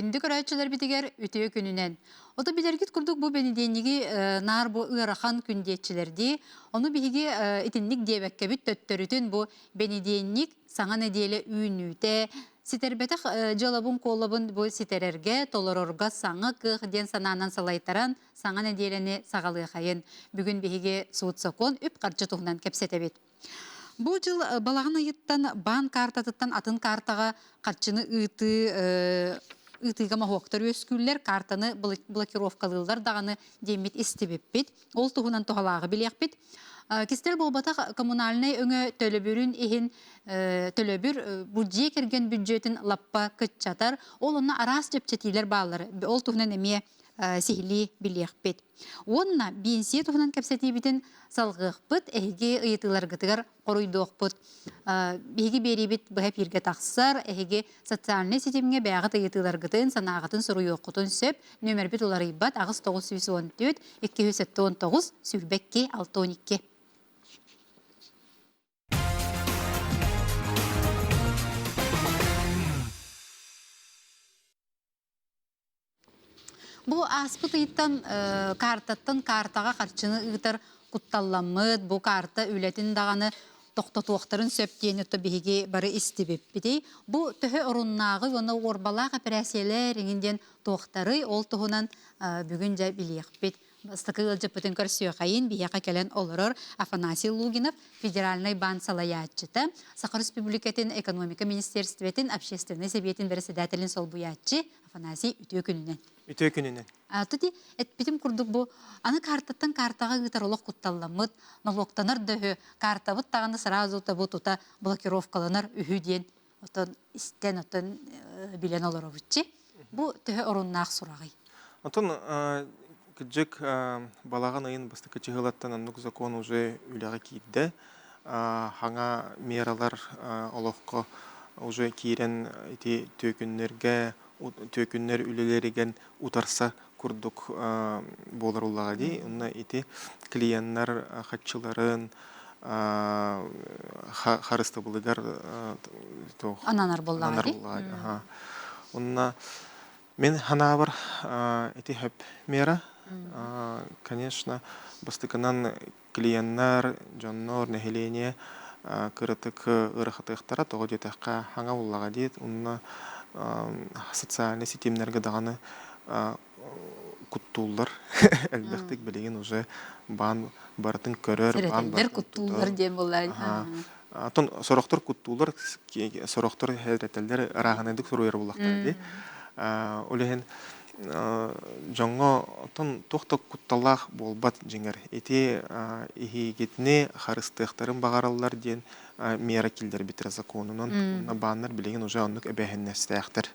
Күндү көрөөччүлэрбитигэр үтүө күнүнэн. Ото билэргит курдук бу бэнидиэнньиги наар бу ыарахан күн диэччилэрдии. Ону биһиги итинник диэбэккэбит төттөрүтүн бу бэнидиэнньик саҥа нэдиэлэ үүнүүтэ ситэрбэтэх дьыалабын-куолабын бу ситэрэргэ, толорорго саҥа кыах диэн санаанан салайтаран саҥа нэдиэлэни саҕалыахайын. Бүгүн биһиги суут-сокуон үп-харчы туһунан кэпсэтэбит. Бу дьыл балаҕан ыйыттан баан каартатыттан атын каартаҕа харчыны ыытыы ыытыыга моһуоктар үөскүүллэр, каартаны блокировкалыыллар даҕаны диэммит истибиппит. Ол туһунан туһалааҕы билиэхпит. Кистэл буолбатах коммунальнай өҥө төлөбүрүн иһин төлөбүр бу дьиэ кэргэн бүддьүөтүн лаппа кыччатар. Ол онно араас чэпчэтиилэр бааллар. Ол туһунан эмиэ сиһилии билиэхпит. Уонна биэнсийэ туһунан кэпсэтиибитин салҕыахпыт, эһиги ыйытыыларгытыгар хоруйдуохпут. Биһиги биэриибит быһа эфиргэ тахсар, эһиги социальнай ситимҥэ бэйэҕит ыйытыыларгытын, санааҕытын суруйуоххутун сөп. Нүөмэрбит уларыйбат 8914 279 22 612. Бу ааспыт ыйтан каартаттан каартаҕа харчыны ыытар кутталламмыт, бу каарта үлэтин даҕаны тохтотуохтарын сөп диэн отто биһиги бары истибиппитий. Бу төһө оруннааҕый уонна уорбалаах эпэрээссийэлэр иҥин диэн туохтарый, ол туһунан бүгүн дьэ билиэхпит. Бастакы ыалдьыппытын көрсүөхэйин, биһиэхэ кэлэн олорор Афанасий Лугинов, Федеральнай баан салайааччыта, Саха Республикатын экономика министерствотын общественнай сэбиэтин бэрэссэдээтэлин солбуйааччы Афанасий, үтүө күнүнэн. Үтүө күнүнэн. Тути этпитим курдук бу аны картаттан картаҕа ыытар олох кутталламмыт, нолуоктанар да үһү, картабыт даҕаны сразу табы тута блокировкаланар үһү диэн отон истэн отон билэн олоробутчи. Бу төһө оруннаах сураҕый? Отон кырдьык балаҕан ыйын бастакы чыһылаттан оннук закон уже үлэҕэ киирдэ. Хаҥа мералар олоххо уже киирэн ити түөкүннэргэ түөкүннэр үлэлэригэр утарса курдук буолар уллаҕа дии. Онно ити клиеннар хаччыларын харыстабылыгар ананар буоллаҕа дии. Онно мин ханаабар ити хөп мера, конечно, бастакынан клиеннар, дьоннор, нэһилиэнньэ кыратык ыарахатыахтара, тоҕо диэтэххэ хаҥа буллаҕа диэт, уонна социальнай ситимнэргэ даҕаны куттууллар элбэхтик билигин уже баан барытын көрөр, баан Сэрэтэллэр, куттууллар диэн буоллар. Оттон сорохтор куттуулар, сорохтор сэрэтэллэр ырааһынайдык суруйар буоллахтара дии. Ол иһин дьоҥҥо оттон туох да кутталлаах буолбат дьиҥэр. Ити иһиигитини харыстыахтарын баҕараллар диэн мера киллэрбиттэрэ законунан. Онно бааннар билигин уже оннук эбээһинэстээхтэр.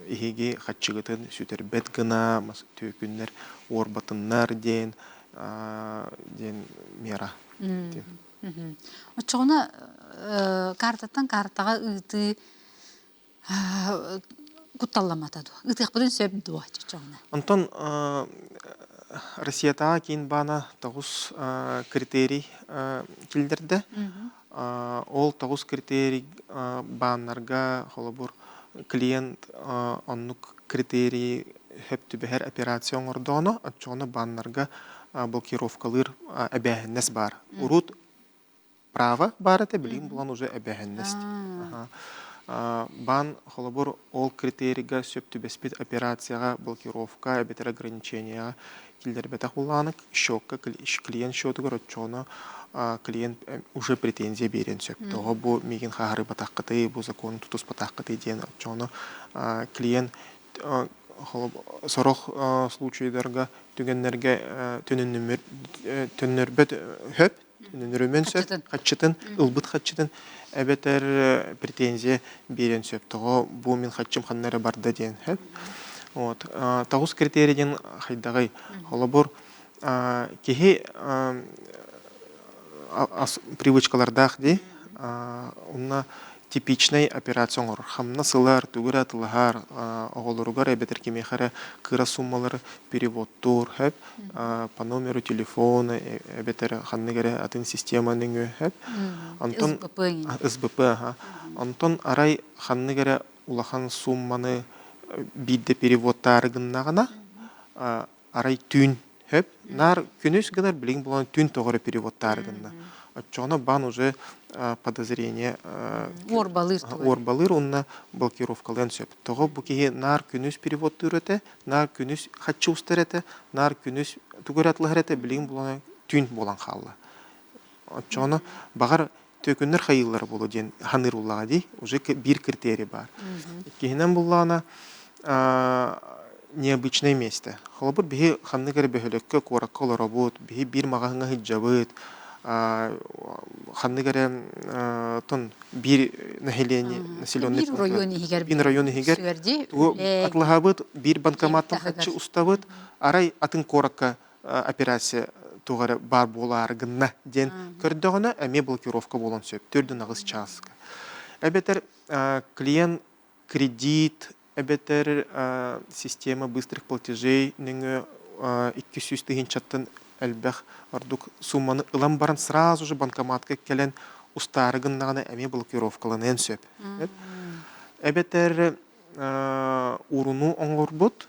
Иһиги хаччыгытын сүтэрбэт гына түөкүннэр уорбатыннар диэн диэн мера. Оччоҕуна картаттан картаҕа ыытыы кутталламмата дуо? Ыытыахпытын сөп дуо чочоҕуна? Онтон Россиятааҕы киин баана тоҕус критерий киллэрдэ. Ол тоҕус критерий бааннарга, холобур, клиент оннук критерий сөп түбэһэр операция оҥордоҕуна, оччоҕуна бааннарга блокировкалыыр эбээһинэс баар. Урут право баар этэ, билигин булан уже эбээһинэс. Баан, холобур, ол критерийга сөп түбэспит операцияҕа блокировка эбэтэр ограничениеҕа киллэрбэтэх буоллаҕына, счетка клиент счетугар оччоҕуна клиент уже претензия биэриэн сөп. Тоҕо бу миигин хаһарыйбатаххытый, бу закону тутуспатаххытый диэн оччоҕуна клиент сорох случайдарга түгэннэргэ төннөрбөт хөп төннөрүмэн сөп хаччытын ылбыт хаччытын эбэтэр претензия биэриэн сөп тоҕо бу мин хаччым ханна эрэ барда диэн сөп вот тоҕус критерий диэн хайдаҕый холобур киһи привычкалардаах дии онно типичнэй операция оҥорор. Хамнас ылар, тугу эрэ атылаһар, оҕолоругар эбэтэр кимиэхэ эрэ кыра суммалары переводтуур, сөп, по номеру телефона эбэтэр ханнык эрэ атын система нөҥүө, сөп. Онтон СБП, аха. Онтон арай ханнык эрэ улахан суумманы биирдэ переводтаары гыннаҕына, арай түүн хөп наар күнүс гынар билигин булан түүн тоҕо эрэ переводтаары гынна. Оччоҕуна баан уже подозрение уорбалыыр уорбалыыр уонна блокировкалыан сөп. Тоҕо бу киһи наар күнүс переводтуур этэ, наар күнүс хаччы устар этэ, наар күнүс тугу эрэ атлаһар этэ, билигин булан түүн буолан хаалла. Оччоҕуна баҕар түөкүннэр хайыыллара буолуо диэн ханыыр буллаҕа дии. Уже биир критерий баар. Иккиһинэн буллаҕына необычное место. Холобур, биһи ханнык эрэ бөһүөлэккэ, куоракка олоробут, биһи биир маҕаһыыҥҥа сылдьабыт, ханнык эрэ тон биир население населенный биир район иһигэр биир район иһигэр тугу атлаһабыт, биир банкоматтан хаччы устабыт, арай атын куоракка операция туох эрэ баар буолаары гынна диэн көрдөҕүнэ эмиэ блокировка буолуон сөп төрдүн аҕыс чааска. Эбэтэр клиент кредит эбэтэр система быстрых платежей нөҥүө 200 тыһыынчаттан элбэх ордук сумманы ылан баран сразу же банкоматка кэлэн устаары гыннаҕына эмиэ блокировкаланыан сөп. Эбэтэр уурунуу оҥорбут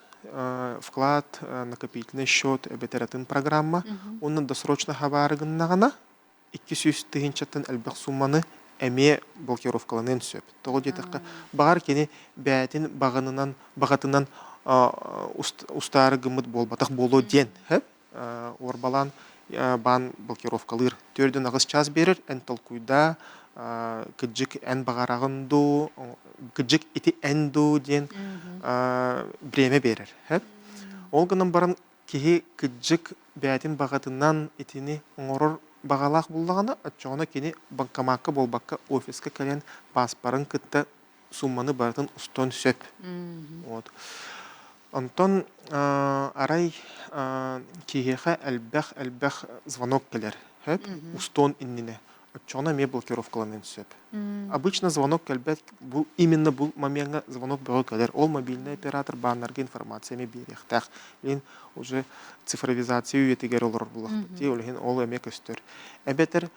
вклад, накопительный счет эбэтэр атын программа уонна досрочно хабаары гыннаҕына 200 тыһыынчаттан элбэх сумманы эмиэ блокировкаланыан сөп. Тоҕо диэтэххэ, баҕар кини бэйэтин баҕанынан баҕатынан устаары гыммыт буолбатах буолуо диэн уорбалаан баан блокировкалыыр. Төрдүн аҕыс чаас биэрэр, эн толкуйдаа, кыдьык эн баҕараҕын дуу, кыдьык ити эн дуу диэн бириэмэ биэрэр. Ол гынан баран киһи кыдьык бэйэтин баҕатынан итини оҥорор баҕалаах буллаҕына, оччоҕуна кини банкомакка буолбакка офиска кэлэн пааспарын кытта сумманы барытын устуон сөп. Вот. Онтон арай киһиэхэ элбэх-элбэх звонок кэлэр, сөп? Устуон иннинэ. Оччоҕуна эмиэ блокировкаланыан сөп. Обычно звонок кэлбэт, бу именно бу момеҥҥа звонок бөҕө кэлэр. Ол мобильный оператор бааннарга информация эмиэ биэриэхтээх. Билин уже цифровизация үйэтигэр олорор буоллахпыт дии, ол иһин ол эмиэ көстөр. Эбэтэр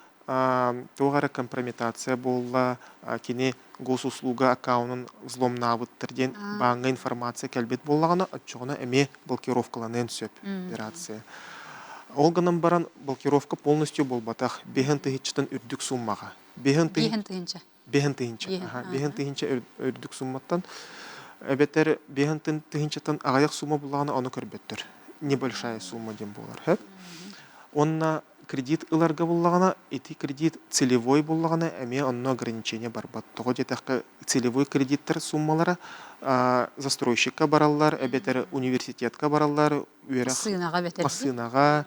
туох эрэ компрометация буолла, кини госуслуга аккаунун взломнаабыттар диэн бааҥҥа информация кэлбит буоллаҕына, оччоҕуна эмиэ блокировкаланыан сөп операция. Ол гынан баран блокировка полностью буолбатах, биэһин тыһыынчаттан үрдүк суммаҕа. Биэһин тыһыынча. Биэһин тыһыынча. Биэһин тыһыынча үрдүк сумматтан эбэтэр биэһин тыһыынчаттан аҕыйах сумма буллаҕына ону көрбөттөр. Небольшая сумма диэн буолар. Уонна кредит ыларга буллаҕына, ити кредит целевой буллаҕына эмиэ онно ограничение барбат. Тоҕо диэтэххэ, целевой кредиттэр суммалара застройщикка бараллар, эбэтэр университетка бараллар, үөрэх массыынаҕа эбэтэр массыынаҕа,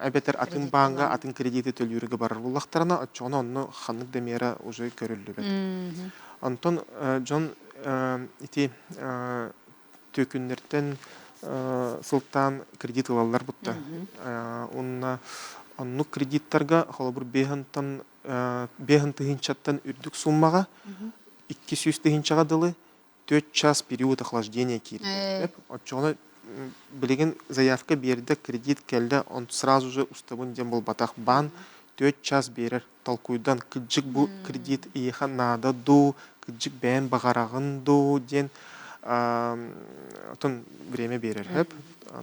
эбэтэр атын бааҥҥа атын кредити төлүүргэ барар буллахтарына, оччоҕуна онно ханнык да мера уже көрүллүбэт. Онтон дьон ити түөкүннэртэн сылтаан кредит ылаллар бутта. Уонна оннук кредиттарга холобур биэһинтан биэһин тыһыынчаттан үрдүк суммаҕа 200 тыһыынчаҕа дылы 4 час период охлаждения киирдэ. Оччоҕуна билигин заявка биэрдэ, кредит кэллэ, он сразу же устабын диэн буолбатах. Баан 4 час биэрэр. Толкуйдан кырдьык бу кредит эйиэхэ наада дуу, кырдьык бэйэн баҕараҕын дуу диэн отон время биэрэр сөп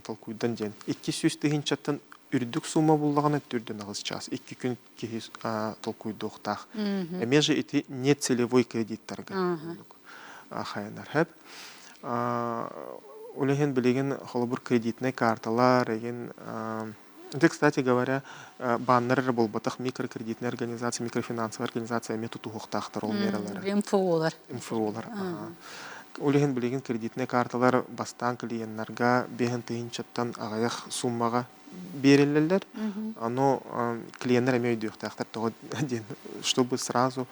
толкуйдан диэн. 200 тыһыынчаттан үрдүк сумма буллаҕына төрдүн аҕыс час, икки күн киһи толкуйдуохтаах. Эмиэ же ити нецелевой кредиттарга хайанар сөп. Ол иһин билигин холобур кредитнай карталар эгин Это, кстати говоря, бааннар эрэ буолбатах, микрокредитная организация, микрофинансовая организация эмиэ тутуһуохтаахтар ол мералары. МФОлар. МФОлар. Ол иһин билигин кредитнай карталар бастаан клиеннарга биэһин тыһыынчаттан аҕыйах суммаҕа биэриллэллэр. Ону клиеннэр эмиэ өйдүөхтээхтэр тоҕо диэн, чтобы сразу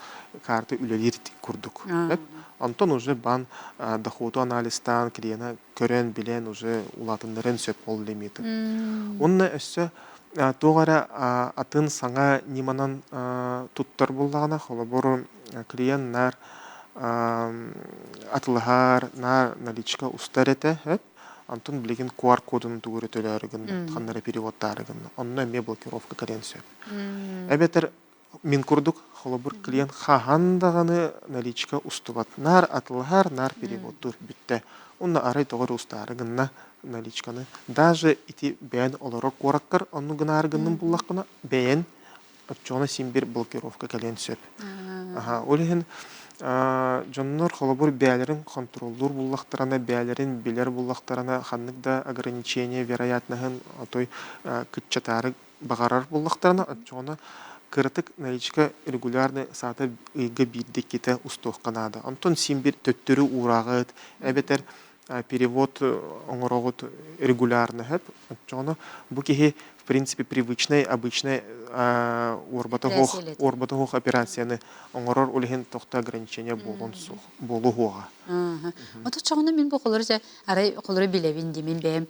карта үлэлиир курдук. Онтон уже баан доходу анализтаан клиена көрөн, билэн уже улаатыннарыан сөп ол лимиты. Уонна өссө туох эрэ атын саҥа ньыманан туттар буоллаҕына, холобур, клиент наар атылаһар, наар наличка устар этэ, онтон билигин QR кодун тугу эрэ төлөөрү гынна, ханна эрэ переводтаары гынна. Онно эмиэ блокировка кэлиэн сөп. Эбэтэр. Мин курдук, холобур, клиент хаһан даҕаны наличка устубат. Наар атылаһар, наар переводтуур бүттэ. Уонна арай тоҕо эрэ устаары гынна наличканы. Даже ити бэйэн олорор куораккар оннук гынаары гынным буллаххына, бэйэн оччоҕуна син биир блокировка кэлиэн сөп. Аха, ол иһин дьоннор холобур бэйэлэрин хонтуруоллуур буллахтарына, бэйэлэрин билэр буллахтарына, ханнык да ограничение вероятноһын отой кыччатаары баҕарар буоллахтарына, оччоҕуна кыратык наличка регулярный саата ыйга биирдэ-иккитэ устуохха наада. Онтон син биир төттөрү уурааҕыт, эбэтэр перевод оҥороҕут регулярно сөп. Оччоҕуна бу киһи в принципе привычный, обычный уорбата суох уорбата суох операцияны оҥорор, ол иһин тохто ограничение буолуон суох буолуоҕа. Оточчоҕуна мин бу холору арай холору билэбин дии мин бэйэм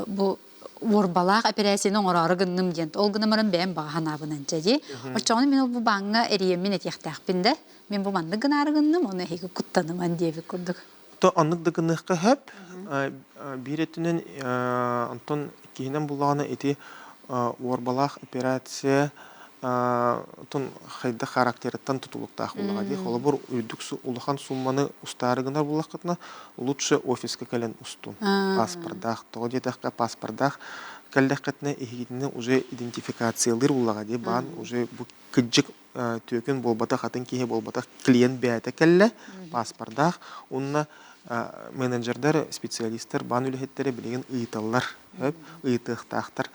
бу уорбалаах эпэрээссийэни оҥороору гынным диэн. Ол гынан баран бэйэм баҕа санаабынан чэ дии. Оччоҕуна мин ол бу бааҥҥа эрийэммин этиэхтээхпин да, мин бу маннык гынаары гынным, ону эһиги куттаныман диэбит курдук. То оннук да гыныахха сөп. Биир өттүнэн онтон иккиһинэн буллаҕына ити уорбалаах операция отон хайдах характерыттан тутулуктаах буоллаҕа дии. Холобур, үрдүк улахан сумманы устаары гынар буоллаххытына, лучше офиска кэлэн устун. Паспордаах. Тоҕо диэтэххэ, паспордаах кэллэххитинэ эһигитини уже идентификациялыыр буоллаҕа дии. Баан уже бу кырдьык түөкүн буолбатах, атын киһи буолбатах, клиент бэйэтэ кэллэ, паспордаах. Уонна менеджердэр, специалистар, баан үлэһиттэрэ билигин ыйыталлар ыйытыахтаахтар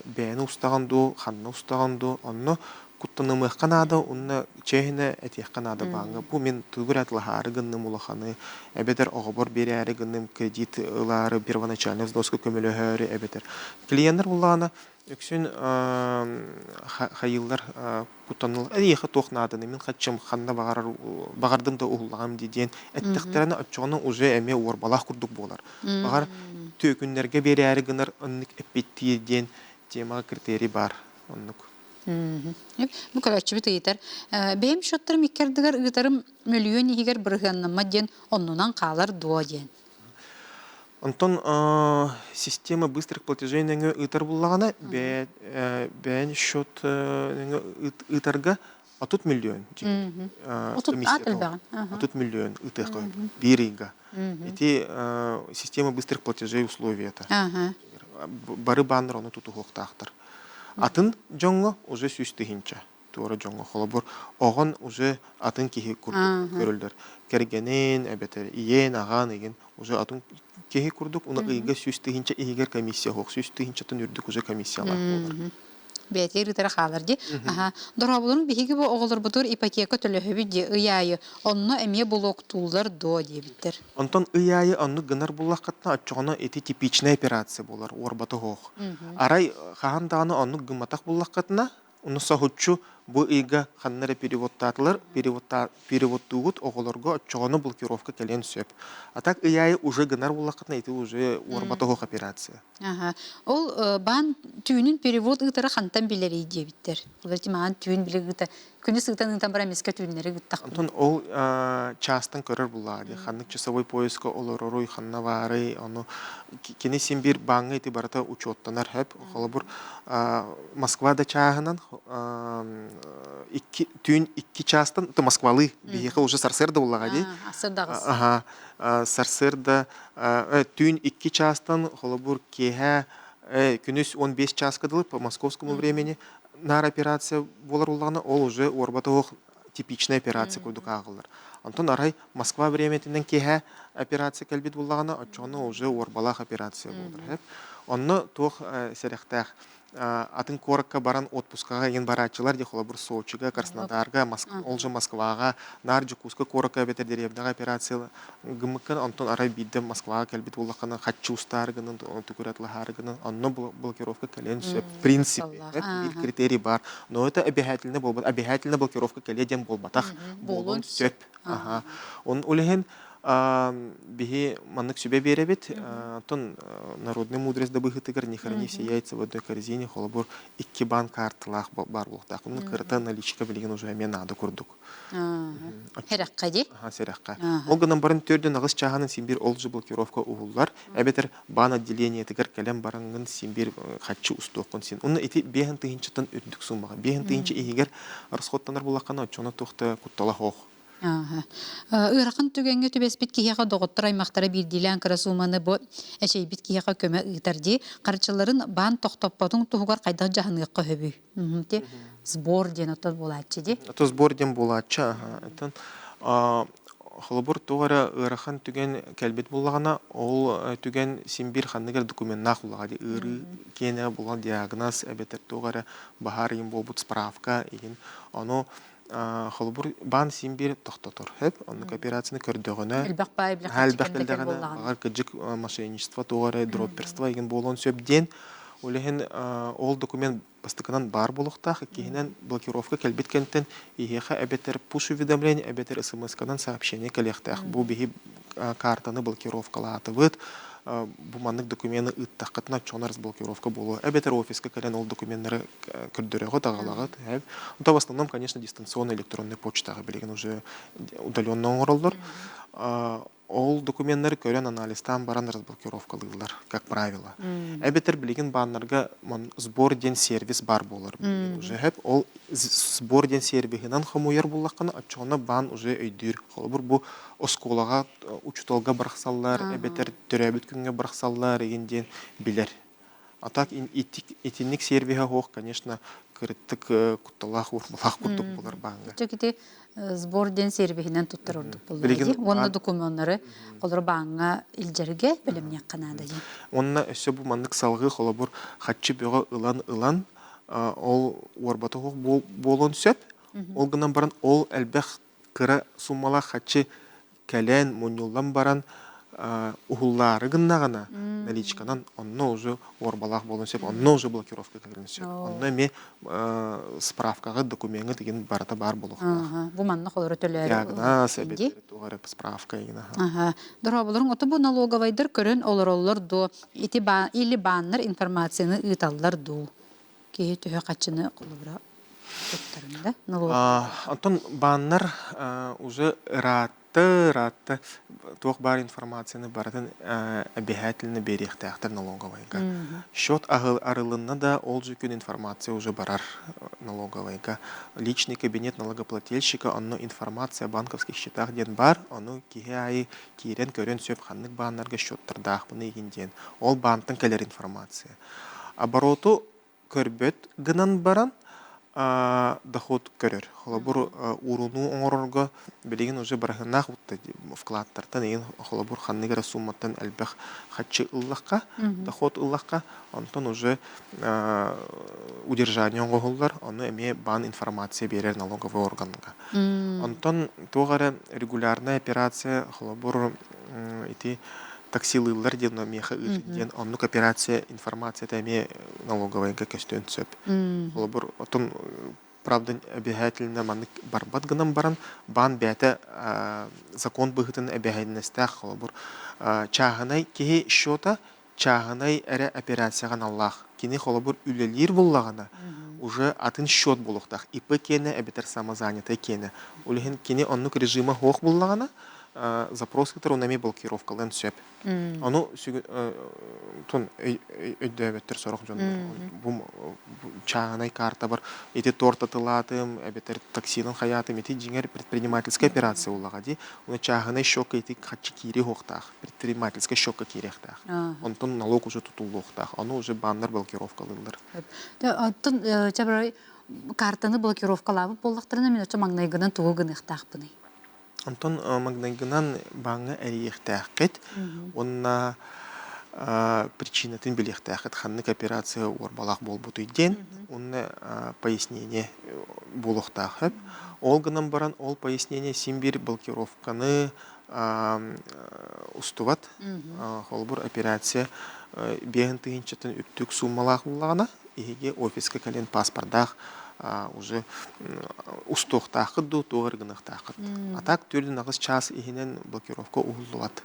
бэйэни устаҕын дуу, ханна устаҕын дуу, онно куттанымыахха наада уонна чиэһинэ этиэххэ наада бааҥҥа. Бу мин тугу эрэ атылаһаары гынным улаханы, эбэтэр оҕобор биэрээри гынным кредит ылаары первоначальный взноска көмөлөһөөрү эбэтэр клиеннэр буллаҕына үксүн хайыыллар куттаналлар эйиэхэ туох нааданы мин хаччым ханна баҕарар баҕардым да уһуллаҕым дии диэн эттэхтэринэ оччоҕуна уже эмиэ уорбалаах курдук буолар баҕар түөкүннэргэ биэрээри гынар оннук эппиэттиир диэн темаҕа критерий баар оннук. Бу көрөөччүбүт ыйытар бэйэм счеттарым икки ардыгар ыытарым мөлүйүөн иһигэр бырыһыаннаммат диэн оннунан хаалар дуо диэн. Онтон система быстрых платежей нөҥүө ыытар буллаҕына, бэйэн счет нөҥүө ыытарга 30 миллион комиссия 30 миллион ыытыахха биир ыйга. Ити система быстрых платежей условията. Бары бааннар ону тутуһуохтаахтар. Атын дьоҥҥо уже 100 тыһыынча туора дьоҥҥо холобур оҕон уже атын киһи курдук көрөллөр кэргэнин эбэтэр ийэн аҕаан игин уже атын киһи курдук уна ыйга 100 тыһыынча иһигэр комиссия суох 100 тыһыынчаттан үрдүк уже комиссиялаах буолар. Бэйэтигэр ыытара хаалар дии. Аха. Дорооболорун биһиги бу оҕолорбутугар ипотека төлөһөбүт дии ый аайы. Онно эмиэ блоктууллар дуо диэбиттэр. Онтон ый аайы оннук гынар буллаххытына оччоҕуна ити типичная операция буолар уорбата суох. Арай хаһан даҕаны оннук гымматах буллаххытына Ону соһуччу бу ыйга ханна эрэ переводтаатылар, переводтуугут оҕолорго оччоҕону блокировка кэлиэн сөп. А так ый аайы уже гынар буоллаххытына ити уже уорбата суох операция. Аха. Ол баан түүнүн перевод ыытара хантан билэрий диэбиттэр. Ол эти маан түүн били ыыта күнүс ыытан ыытан баран эмискэ түүннэри ыыттахпын. Онтон ол чаастан көрөр буллаҕа дии. Ханнык часовой пояска олороруй, ханна баарый, ону кини син биир бааҥҥа ити барыта учуоттанар сөп. Холобур, Москва да чааһынан икки түүн 2 чаастан то Москвалыы биһиэхэ уже сарсыарда буллаҕа дии. Аха, сарсыарда түүн 2 чаастан холобур киэһэ күнүс 15 чааска дылы по московскому времени наар операция буолар уллаҕына ол уже уорбата суох типичная операция курдук ааҕыллар. Онтон арай Москва времятинэн киэһэ операция кэлбит буллаҕына, оччоҕуна уже уорбалаах операция буолар. Онно туох сэрэхтээх атын куоракка баран отпускаҕа игин барааччылар дии холобур Сочига, Краснодарга, ол же Москваҕа, наар Дьокуускай куоракка эбэтэр дэриэбинэҕэ операция гыммыккын, онтон арай биирдэ Москваҕа кэлбит буоллаххына хаччы устаары гынан, түкүрэ гынан, онно блокировка кэлиэн сөп. В принципе, биир критерий бар. Но это обязательно буолбат, обязательно блокировка кэлиэ диэн буолбатах. Буолуон сөп. Аха. Он ол иһин. Биһи маннык сүбэ биэрэбит. Оттон народный мудрость да быһыытыгар не храни все яйца в одной корзине, холобур, икки баан карталаах баар буолуохтаах. Онно кырата наличка билигин уже эмиэ наада курдук. Сэрэххэ дии. Сэрэххэ. Ол гынан баран төрдүн аҕыс чааһынан син биир ол же блокировка уһуллар. Эбэтэр баан отделениетыгар кэлэн бараҥҥын син биир хаччы устуоххун син. Онно ити 5000-тан үрдүк суммаҕа. 5000 иһигэр расходтанар буллаххына, оччону туох да куттала суох. Ыарахан түгэҥҥэ түбэспит киһиэхэ доҕоттор аймахтара биирдиилээн кыра сууманы бу эчэйбит киһиэхэ көмө ыытар дии. Харчыларын баан тохтоппотун туһугар хайдах дьаһаныахха сөбүй? Ти сбор диэн оттон буолааччы дии. Ото сбор диэн буолааччы. Оттон холобур туох эрэ ыарахан түгэн кэлбит буоллаҕына, ол түгэн син биир ханнык эрэ докуменнаах буоллаҕа дии. Ыарыы киэнэ буолан диагноз эбэтэр туох эрэ баһаар игин буолбут справка игин. Ону холобур баан син биир тохтотор сөп оннук операцияны көрдөҕүнэ элбэх баай элбэх кэллэҕинэ баҕар кырдьык мошенничество туох эрэ дропперство игин буолуон сөп диэн ол иһин ол документ бастакынан баар буолуохтаах, иккиһинэн блокировка кэлбит кэнтэн иһиэхэ эбэтэр пуш уведомление эбэтэр смс-канан сообщение кэлиэхтээх, бу биһи картаны блокировкалаатыбыт, бу маннык докумены ыыттаххытына оччоҕуна разблокировка буолуо, эбэтэр офиска кэлэн ол докуменнары көрдөрөҕүт, аҕалаҕыт. То в основном, конечно, дистанционно электронной почтаҕа билигин уже удаленно оҥороллор. Ол докуменнары көрөн, анализтаан баран разблокировкалыыллар, как правило. Эбэтэр билигин бааннарга сбор диэн сервис баар буолар билигин уже ол сбор диэн сервиһинэн хомуйар буллаххына, оччоҕуна баан уже өйдүүр. Холобур, бу оскуолаҕа учууталга бырахсаллар, эбэтэр төрөөбүт күҥҥэ бырахсаллар игин диэн билэр. А так итинник сервиһэ суох, конечно, кырыттык кутталаах уурбалаах курдук буолар бааҥҥа. Ити сбор диэн сервиһинэн туттар ордук буоллаҕа дии. Уонна докумуоннары холобур бааҥҥа илдьэргэ бэлэмниэххэ наада дии. Уонна өссө бу маннык салгыы холобур хаччы бөҕө ылан-ылан ол уорбата суох буолуон сөп. Ол гынан баран ол элбэх кыра суммалаах хаччы кэлэн мунньуллан баран уһуллаары гыннаҕына наличканан онно уже уорбалаах буолуон сөп, онно уже блокировка кэлиэн сөп, онно эмиэ справкаҕа докумеҥҥа тигин барыта баар буолуохтаах. Бу манна холоро төлөөрү диагноз эбэтэр туох эрэ справка игин. Дорооболоруҥ, ото бу налоговайдар көрөн олороллор дуо, ити или бааннар информацияны ыыталлар дуу, киһи төһө хаччыны холобура туттарын да налог? Онтон бааннар уже ыраатта ыраатта туох баар информацияны барытын обязательно биэриэхтээхтэр налоговайга. Счет арылынна да, ол же күн информация уже барар налоговайга. Личный кабинет налогоплательщика, онно информация о банковских счетах диэн бар, ону киһи аайы киирэн көрөн сөп ханнык бааннарга счеттардаахпын игин диэн. Ол баантан кэлэр информация. Обороту көрбөт гынан баран, доход көрөр. Холобур, уурунуу оҥорорго билигин уже быраһынаах вкладтартан игин холобур ханнык эрэ сумматтан элбэх хаччы ыллахха, доход ыллахха, онтон уже удержание оҥоһуллар, ону эмиэ баан информация биэрэр налоговый органга. Онтон туох эрэ регулярная операция, холобур, ити таксилыыллар диэн миэхэ ыытын диэн оннук операция информацията эмиэ налоговайга көстүөн сөп. Холобур, отон правда обязательно маннык барбат гынан баран баан бэйэтэ закон быһыытын эбэһээһинэстээх, холобур, чааһынай киһи счета чааһынай эрэ операцияҕа аналлаах. Кини холобур үлэлиир буллаҕына уже атын счет буолуохтаах, ИП киэнэ эбэтэр самозанятай киэнэ. Ол иһин кини оннук режима суох буллаҕына запрос кытары оны эмиэ блокировкалыан сөп. Ону тун өйдөөбөттөр сорох дьоннор. Бу чааһынай картабар ити торт атылаатым, эбэтэр таксинын хаятым, ити дьиҥэр предпринимательская операция улаҕа дии. Оны чааһынай счетка ити хаччы киири хуохтаах, предпринимательскай счетка киириэхтээх. Онтон налог уже тутуллуохтаах. Ону уже баннар блокировкалыыллар. Оттон чабырай картаны блокировкалаабыт буоллахтарына мин оччо маҥнайгынан тугу гыныахтаахпыный? Онтон маҥнайгынан бааҥҥа эрийиэхтээххит уонна причинатын билиэхтээххит, ханнык операция уорбалаах буолбутуй диэн уонна пояснение буолуохтаах сөп. Ол гынан баран ол пояснение син биир блокировканы устубат. Холобур, операция 5000-тан үрдүк сууммалаах буоллаҕына, иһиги офиска кэлэн паспордаах. уже устуохтааххыт дуу, туох эрэ гыныахтааххыт. А так 4-8 чаас иһинэн блокировка уһуллубат.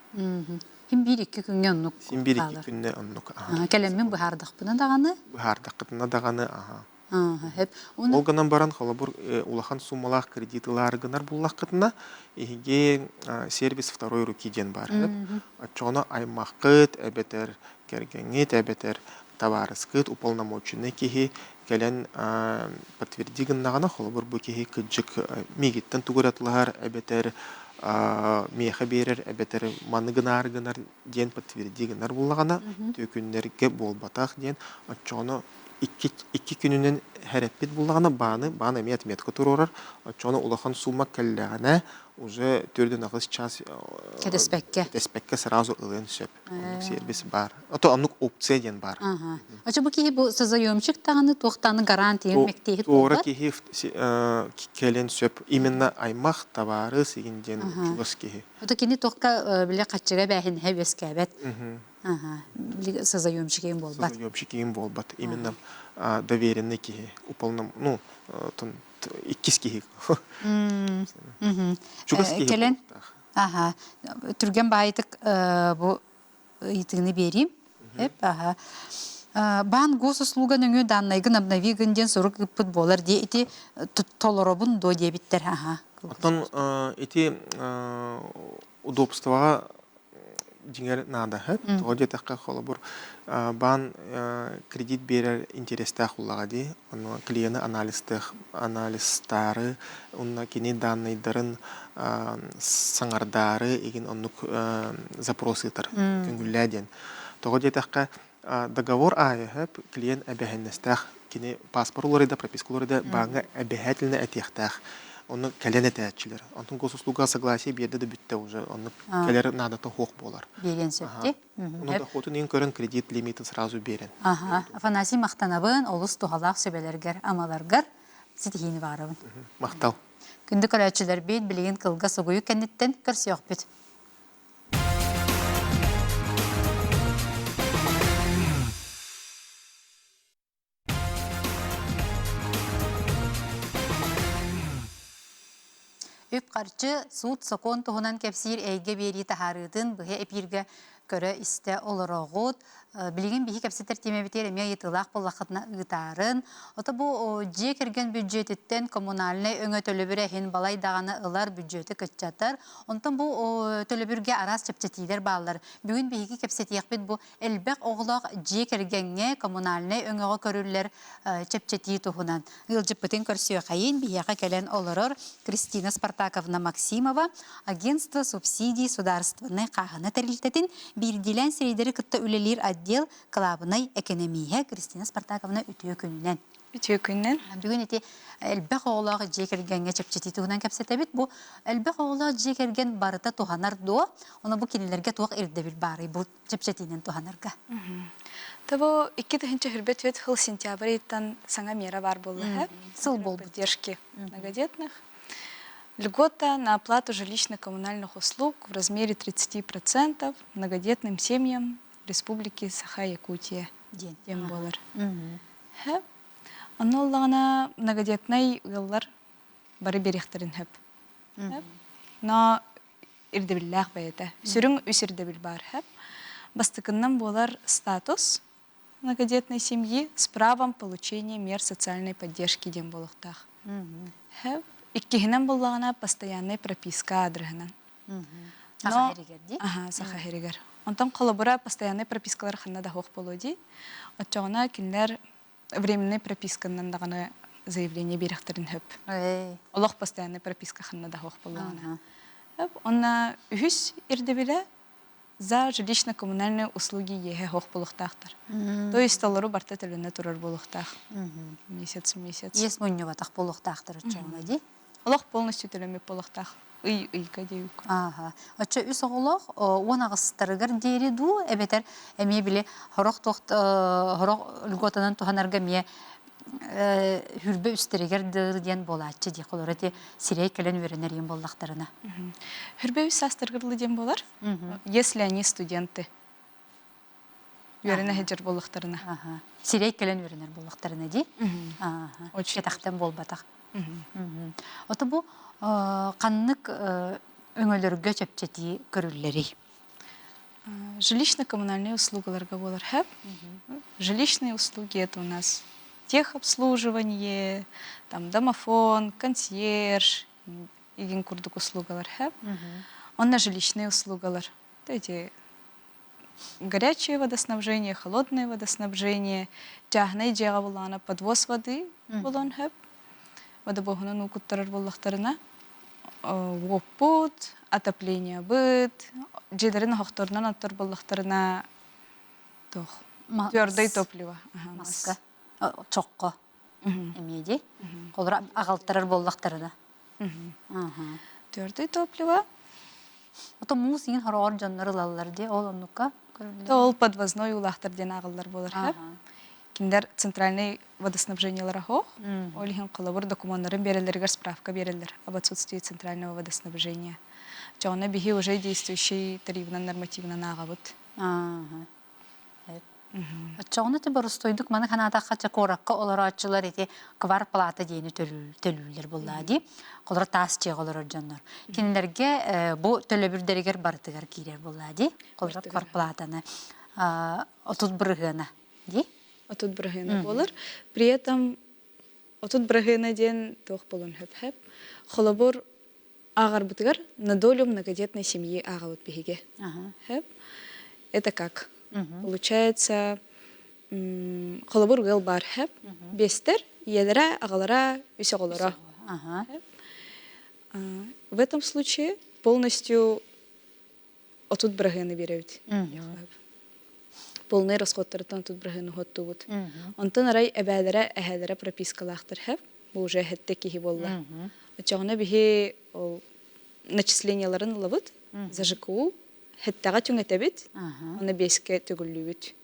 Син биир-икки күҥҥэ оннук Син биир-икки хаалар. күннэ оннук. Кэлэммин быһаардахпына даҕаны. Быһаардаххытына даҕаны, аха. Сөп. Уонна Ол гынан баран, холобур, улахан суумалаах кредит ылаары гынар буллаххытына, эһиги сервис второй руки диэн баар. Оччоҕуна аймаххыт эбэтэр кэргэҥҥит эбэтэр табаарыскыт уполномоченный киһи кэлэн подтверди гыннаҕына, холобур, бу киһи кырдьык миигиттэн тугу эрэ атылаһар эбэтэр миэхэ биэрэр эбэтэр маны гынаары гынар диэн подтверди гынар буоллаҕына, түөкүннэргэ буолбатах диэн, оччоҕуна икки күнүнэн хэрэппит буллаҕына бааны баан эмиэ отметка туруорар оччоҕуна улахан сумма кэллэҕинэ уже 4-8 час Кэтэспэккэ. кэтэспэккэ сразу ылыан сөп оннук сервис баар ото оннук опция диэн баар Ага. Очо бу киһи бу созаемщик даҕаны туохтааны гарантия мектиһит туора буолбат. киһи кэлин сөп именно аймах табаарыс игин диэн чугас киһи Ото кини туохка биле хаччыга бээһинһэ үөскээбэт. Ага. Созаемщик буолбат. Созаемщик буолбат. Именно доверенный киһи. Уполном, ну, иккис киһи. Чугас киһи Кэлэн, аха, түргэн баайытык бу ыйытыыны биэриим. Эп, аха. Баан госуслуга нөҥүө даннайгын обнови гын диэн сурук ыыппыт буолар дии ити толоробун дуо диэбиттэр аха. Оттон ити удобствоҕа дьиҥэр наада сөп. Тоҕо диэтэххэ, холобур, баан кредит биэрэр интэриэстээх буоллаҕа дии. Ону клиены анализтыах, анализтаары уонна кини данныйдарын саҥардаары игин оннук запрос ыытар көҥүллээ диэн. Тоҕо диэтэххэ, договор аайы сөп клиент эбэһиннэстээх кини паспорт уларыйда, прописка уларыйда, бааҥҥа эбэһээтилинэ этиэхтээх. Онно кэлэн этээччилэр. Онтон госуслуга согласие биэрдэ да бүттэ уже. Онно кэлэр наадата суох буолар. Биэриэн сөп дии. Ону дохуотун иһин көрөн кредит лимитин сразу биэрэн. Аха. Афанасий махтанабын, олус туһалаах сүбэлэргэр, амаларгар ситиһиини баҕарабын. Махтал. Күндү көрөөччүлэрбит, билигин кылгас угуйу кэнниттэн көрсүөхпүт. Үп-харчы, суут-сокуон туһунан кэпсиир эйгэ биэрии таһаарыытын быһа эпииргэ көрө-истэ олороҕут. Билигин биһи кэпсэтэр тиэмэбитигэр эмиэ ыйытыылаах буоллаххытына ыытаарын. Ото бу дьиэ кэргэн бүддьүөтүттэн коммунальнай өҥө төлөбүрэ иһин балай даҕаны ылар бүддьүөтү кыччатар. Онтон бу төлөбүргэ араас чэпчэтиилэр бааллар. Бүгүн биһиги кэпсэтиэхпит бу элбэх оҕолоох дьиэ кэргэҥҥэ коммунальнай өҥөҕө көрүллэр чэпчэтии туһунан ыалдьыппытын көрсүөхэйин биһиэхэ кэлэн олорор Кристина Спартаковна Максимова агентство субсидий судаарыстыбаннай хааһына тэрилтэтин биирдиилээн сирэйдэри кытта үлэлиир отдел кылаабынай экэнэмииһэ Кристина Спартаковна үтүө күнүнэн. Үтүө күнүнэн. Бүгүн ити элбэх оҕолоох дьиэ кэргэҥҥэ чэпчэтии туһунан кэпсэтэбит. Бу элбэх оҕолоох дьиэ кэргэн барыта туһанар дуо? Ону бу кинилэргэ туох ирдэбил баарый бу чэпчэтиинэн туһанарга? Того 2024 сыл сентябрь ыйыттан саҥа мера баар буолла. Сыл буолбут. Поддержки многодетных. Льгота на оплату жилищно-коммунальных услуг в размере 30% многодетным семьям Республики Саха-Якутия диэн буолар. Онно ыллаҕына многодетнай ыаллар бары биэриэхтэрин сөп. Но ирдэбиллээх бэйэтэ. Сүрүн үс ирдэбил баар сөп. Бастакыннан буолар статус многодетной семьи с правом получения мер социальной поддержки диэн буолуохтаах. Иккиһинэн буоллаҕына постояннай прописка аадырыһынан. Саха сиригэр дии? Аха, Саха сиригэр. Онтон холобура постояннай пропискалар ханна да суох буолуо дии. Оччоҕуна кинилэр временной прописканан даҕаны заявление биэрэхтэрин сөп. Олох постояннай прописка ханна да суох буоллаҕына. Онна үһүс ирдэбилэ за жилищно-коммунальные услуги иэһэ суох буолуохтаахтар. То есть толору барта төлөнө турар буолуохтаах. Месяц в месяц. Иэс мунньубатах буолуохтаахтар оччоҕуна дии. Олох полностью төлөммүт буолуохтаах. Ый ыйга диэбиккэ. Ааха. Оччо үс оҕолоох 18-тарыгар диэри дуу эбэтэр эмиэ били сорох туох сорох льготанан туһанарга эмиэ хүрбэ үстэригэр дылы диэн буолааччы дии холоро ити сирэй кэлэн үөрэнэр иин буоллахтарына. Хүрбэ үс саастарыгар дылы диэн буолар. Если они студенты. Үөрэнэ сылдьар буоллахтарына. Сирэй кэлэн үөрэнэр буоллахтарына дии. Кэтэхтэн буолбатах. Ото бу ханнык өҥөлөргө чэпчэтии көрүллэрий? Жилищно-коммунальные услугаларга буолар хэп. Жилищные услуги это у нас техобслуживание, там домофон, консьерж, игин курдук услугалар хэп. Онно жилищные услугалар. Эти горячее водоснабжение, холодное водоснабжение, чааһынай дьиэҕэ буллаҕына подвоз воды буолуон сөп. Водобоһунан уу куттарар буоллахтарына уоппут, отоплениебыт, дьиэлэрин оһохторунан оттор буоллахтарына туох твердое топливо. Маска, чоххо эмиэ дии. Холура аҕалтарар буоллахтарына. Твердое топливо. Ото муус иҥин хороҕор дьоннор ылаллар дии, ол оннукка көрүллэр. Ол подвозной уулаахтар диэн ааҕыллар буолар сөп. Кинилэр центральный водоснабжениелара суох. Ол иһин холобур докумуоннарын биэрэллэригэр справка биэрэллэр об отсутствии центрального водоснабжения. Чоҕуна биһи уже действующий тарифынан нормативынан ааҕабыт. Оччоҕуна ти боростуойдук маны санаатахха чэ куоракка олорооччулар ити кварплата диэни төлүүллэр буоллаа дии. Холоро таас дьиэҕэ олорор дьоннор. Кинилэргэ бу төлөбүрдэригэр барытыгар киирэр буоллаа дии. Холоро кварплатаны 30 бырыһыана дии. 30 бырыһыана буолар. При этом 30 бырыһыана диэн туох буолуон сөп. Холобур ааҕарбытыгар на долю многодетной семьи ааҕабыт биһиги. Это как? Получается, холобур ыал баар хэп. Биэстэр, ийэлэрэ, аҕалара, үс оҕолоро. В этом случае полностью 30 бырыһыаны биэрэбит. Полный расходтарыттан 30 бырыһыаны уһуттубут. Онтон арай эбээлэрэ, эһээлэрэ пропискалаахтар хэп. Бу уже хэттэ киһи буолла. Оччоҕуна биһи ол начисленияларын ылабыт за ЖКУ хэттэҕэ түҥэтэбит, оны биэскэ төгүллүүбүт.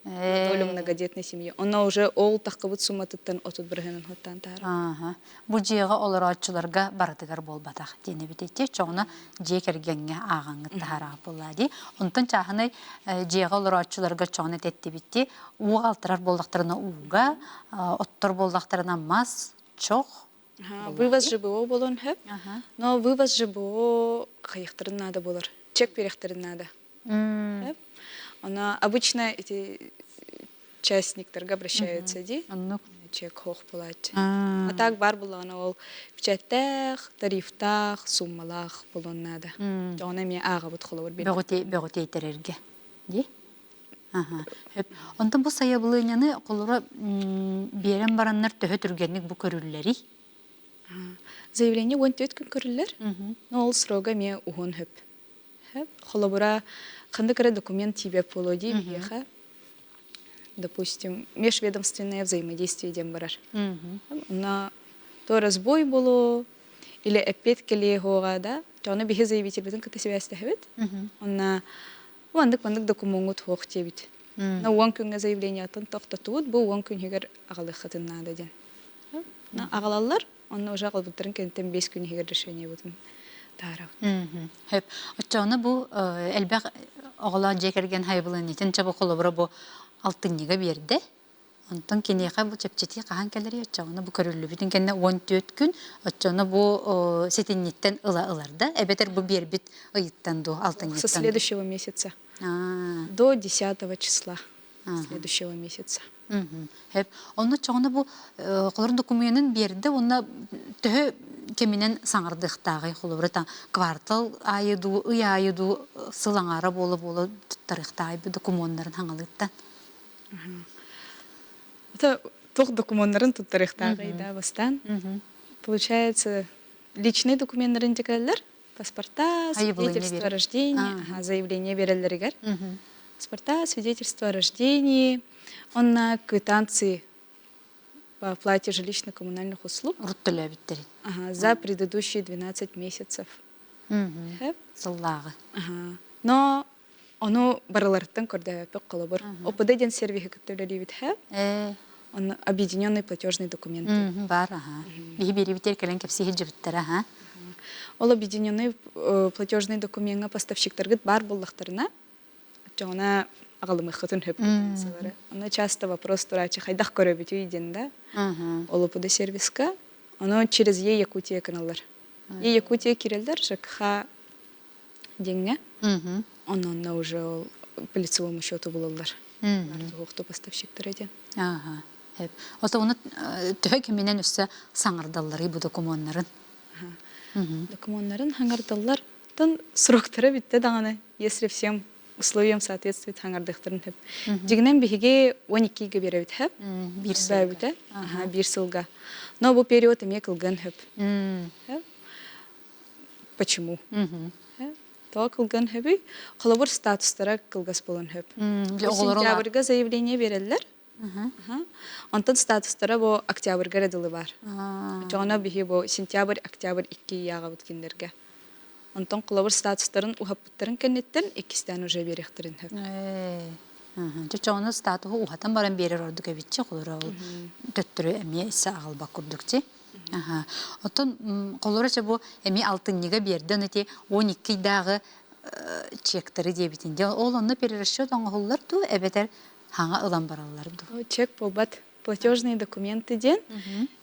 Долю многодетной семьи. Онно уже ол таххыбыт сумматыттан 30 бырыһыанын хуттаан таһаарар. Бу дьиэҕэ олорооччуларга барытыгар буолбатах диэн эбит ити. Чоҕуна дьиэ кэргэҥҥэ ааҕаҥҥыт таһаараҕыт буоллаа дии. Онтон чааһынай дьиэҕэ олорооччуларга чоҕуна этэттибитти. Уу алтарар буоллахтарына ууга, оттор буоллахтарына мас, чох. Вывоз ЖБО буолуон сөп. Но вывоз ЖБО хайыахтарын наада буолар. Чек биэриэхтэрин наада. Она обычно эти частниктарга обращаются дии. Чек хоох буолааччы. А так бар буллаҕына ол печаттээх, тарифтаах, суммалаах буолуон наада. Ону эмиэ ааҕабыт холобур Бөҕүтейтэрэргэ дии. Онтон бу сайабылыанньаны холобура биэрэн бараннар төһө түргэнник бу көрүллэрий? Заявление 14 күн көрүллэр. Но ол срога эмиэ уһун хөп. Холобура, ханнык эрэ документ тиийбэт буолуо дии биһиэхэ. Допустим, межведомственное взаимодействие диэн барар. Онно то разбой буолуо или эппиэт кэлиэ суоҕа да, ону биһи заявительбытын кытта сибээстэһэбит. Онно маннык-маннык докумуоҥҥут суох диэбит. На уон күҥҥэ заявлениятын тохтотубут, бу уон күнүгэр аҕалыаххытын наада диэн. Аҕалаллар, онно уже аҕалбыттарын кэнниттэн 5 күн иһигэр решениебытын таһаарабыт. Хөп. Оччоҕуна бу элбэх оҕолоох дьиэ кэргэн хайбылынньытын чабы холобура бу алтынньыга биэрдэ. Онтон киниэхэ бу чэпчэтии хаһан кэлэрий оччоҕуна бу көрүллүбүтүн кэннэ 14 күн оччоҕуна бу ситинниттэн ыла ылар да эбэтэр бу биэрбит ыйыттан дуу алтынньыттан Со следующего месяца. До 10 числа следующего месяца. Хөп. Онно чоҕуна бу холор докумуонун биэрдэ уонна төһө кэминэн саҥардыахтааҕый холобура та квартал аайы дуу ый аайы дуу сыл аҥаара буола-буола туттарыахтааҕый бу докумуоннарын хаҥалыыттан Это туох докумуоннарын туттарыахтааҕый да бастаан. Получается, личный документтарын декаллар, паспорта, свидетельство о рождении, заявление береллеригэр. Паспорта, свидетельство о рождении, онно квитанции по оплате жилищно-коммунальных услуг. Урут төлөөбүттэрин. За предыдущие 12 месяцев. Сыллааҕы. Но Ону барыларыттан көрдөһөппүт холобур. ОПД диэн сервиһи кытта үлэлиибит һэ. Онно объединенный платежный документ. Бар, аха. Биһи биэрибитер кэлэн кэпсии сылдьыбыттара, аха. Ол объединенный платежный докумеҥҥа поставщиктаргыт баар буоллахтарына, оччоҕуна. аҕалымыаххытын сөп квитанциялары. Ону часто вопрос турааччы хайдах көрөбүтүй диэн да. Олопуда сервиска. Ону через Е Якутия гыналлар. Е Якутия киреллер ЖКХ диэҥҥэ. Онно уже ол по лицевому счету булаллар. Туохту поставщиктара диэн. Ага. Ото оны төһө киминен өссө саҥардалларый бу докумуоннарын? Докумуоннарын хаҥардаллар. Тон сроктара бүттэ даҕаны, если всем условиям соответствует хаҥардыахтарын сөп. Дьиҥинэн биһиги 12-ге биэрэбит сөп. Биир сылга. Биир сылга. Но бу период эмиэ кылган сөп. Почему? Тоҕо кылган сөбүй? Холобур статустара кылгас буолан сөп. Сентябрьга заявление биэрэллэр. Онтон статустара бу октябрьга эрэ дылы баар. Оччоҕуна биһи бу сентябрь, октябрь икки ыйааҕабыт кинилэргэ. Онтон холобур статустарын уһаппыттарын кэнниттэн иккистээн уже биэриэхтэрин сөп. Чочоҕуна статуһу уһатан баран биэрэр ордук эбитчи, холоро ол төттөрү эмиэ иссе аҕалбат курдук Оттон холоро чэ бу эмиэ алтынньыга биэрдэн ити 12 ыйдааҕы чектары диэбитин. Ол онно перерасчет оҥоһуллар дуу эбэтэр хаҥа ылан бараллар дуу? Чек буолбат. Платежные документы диэн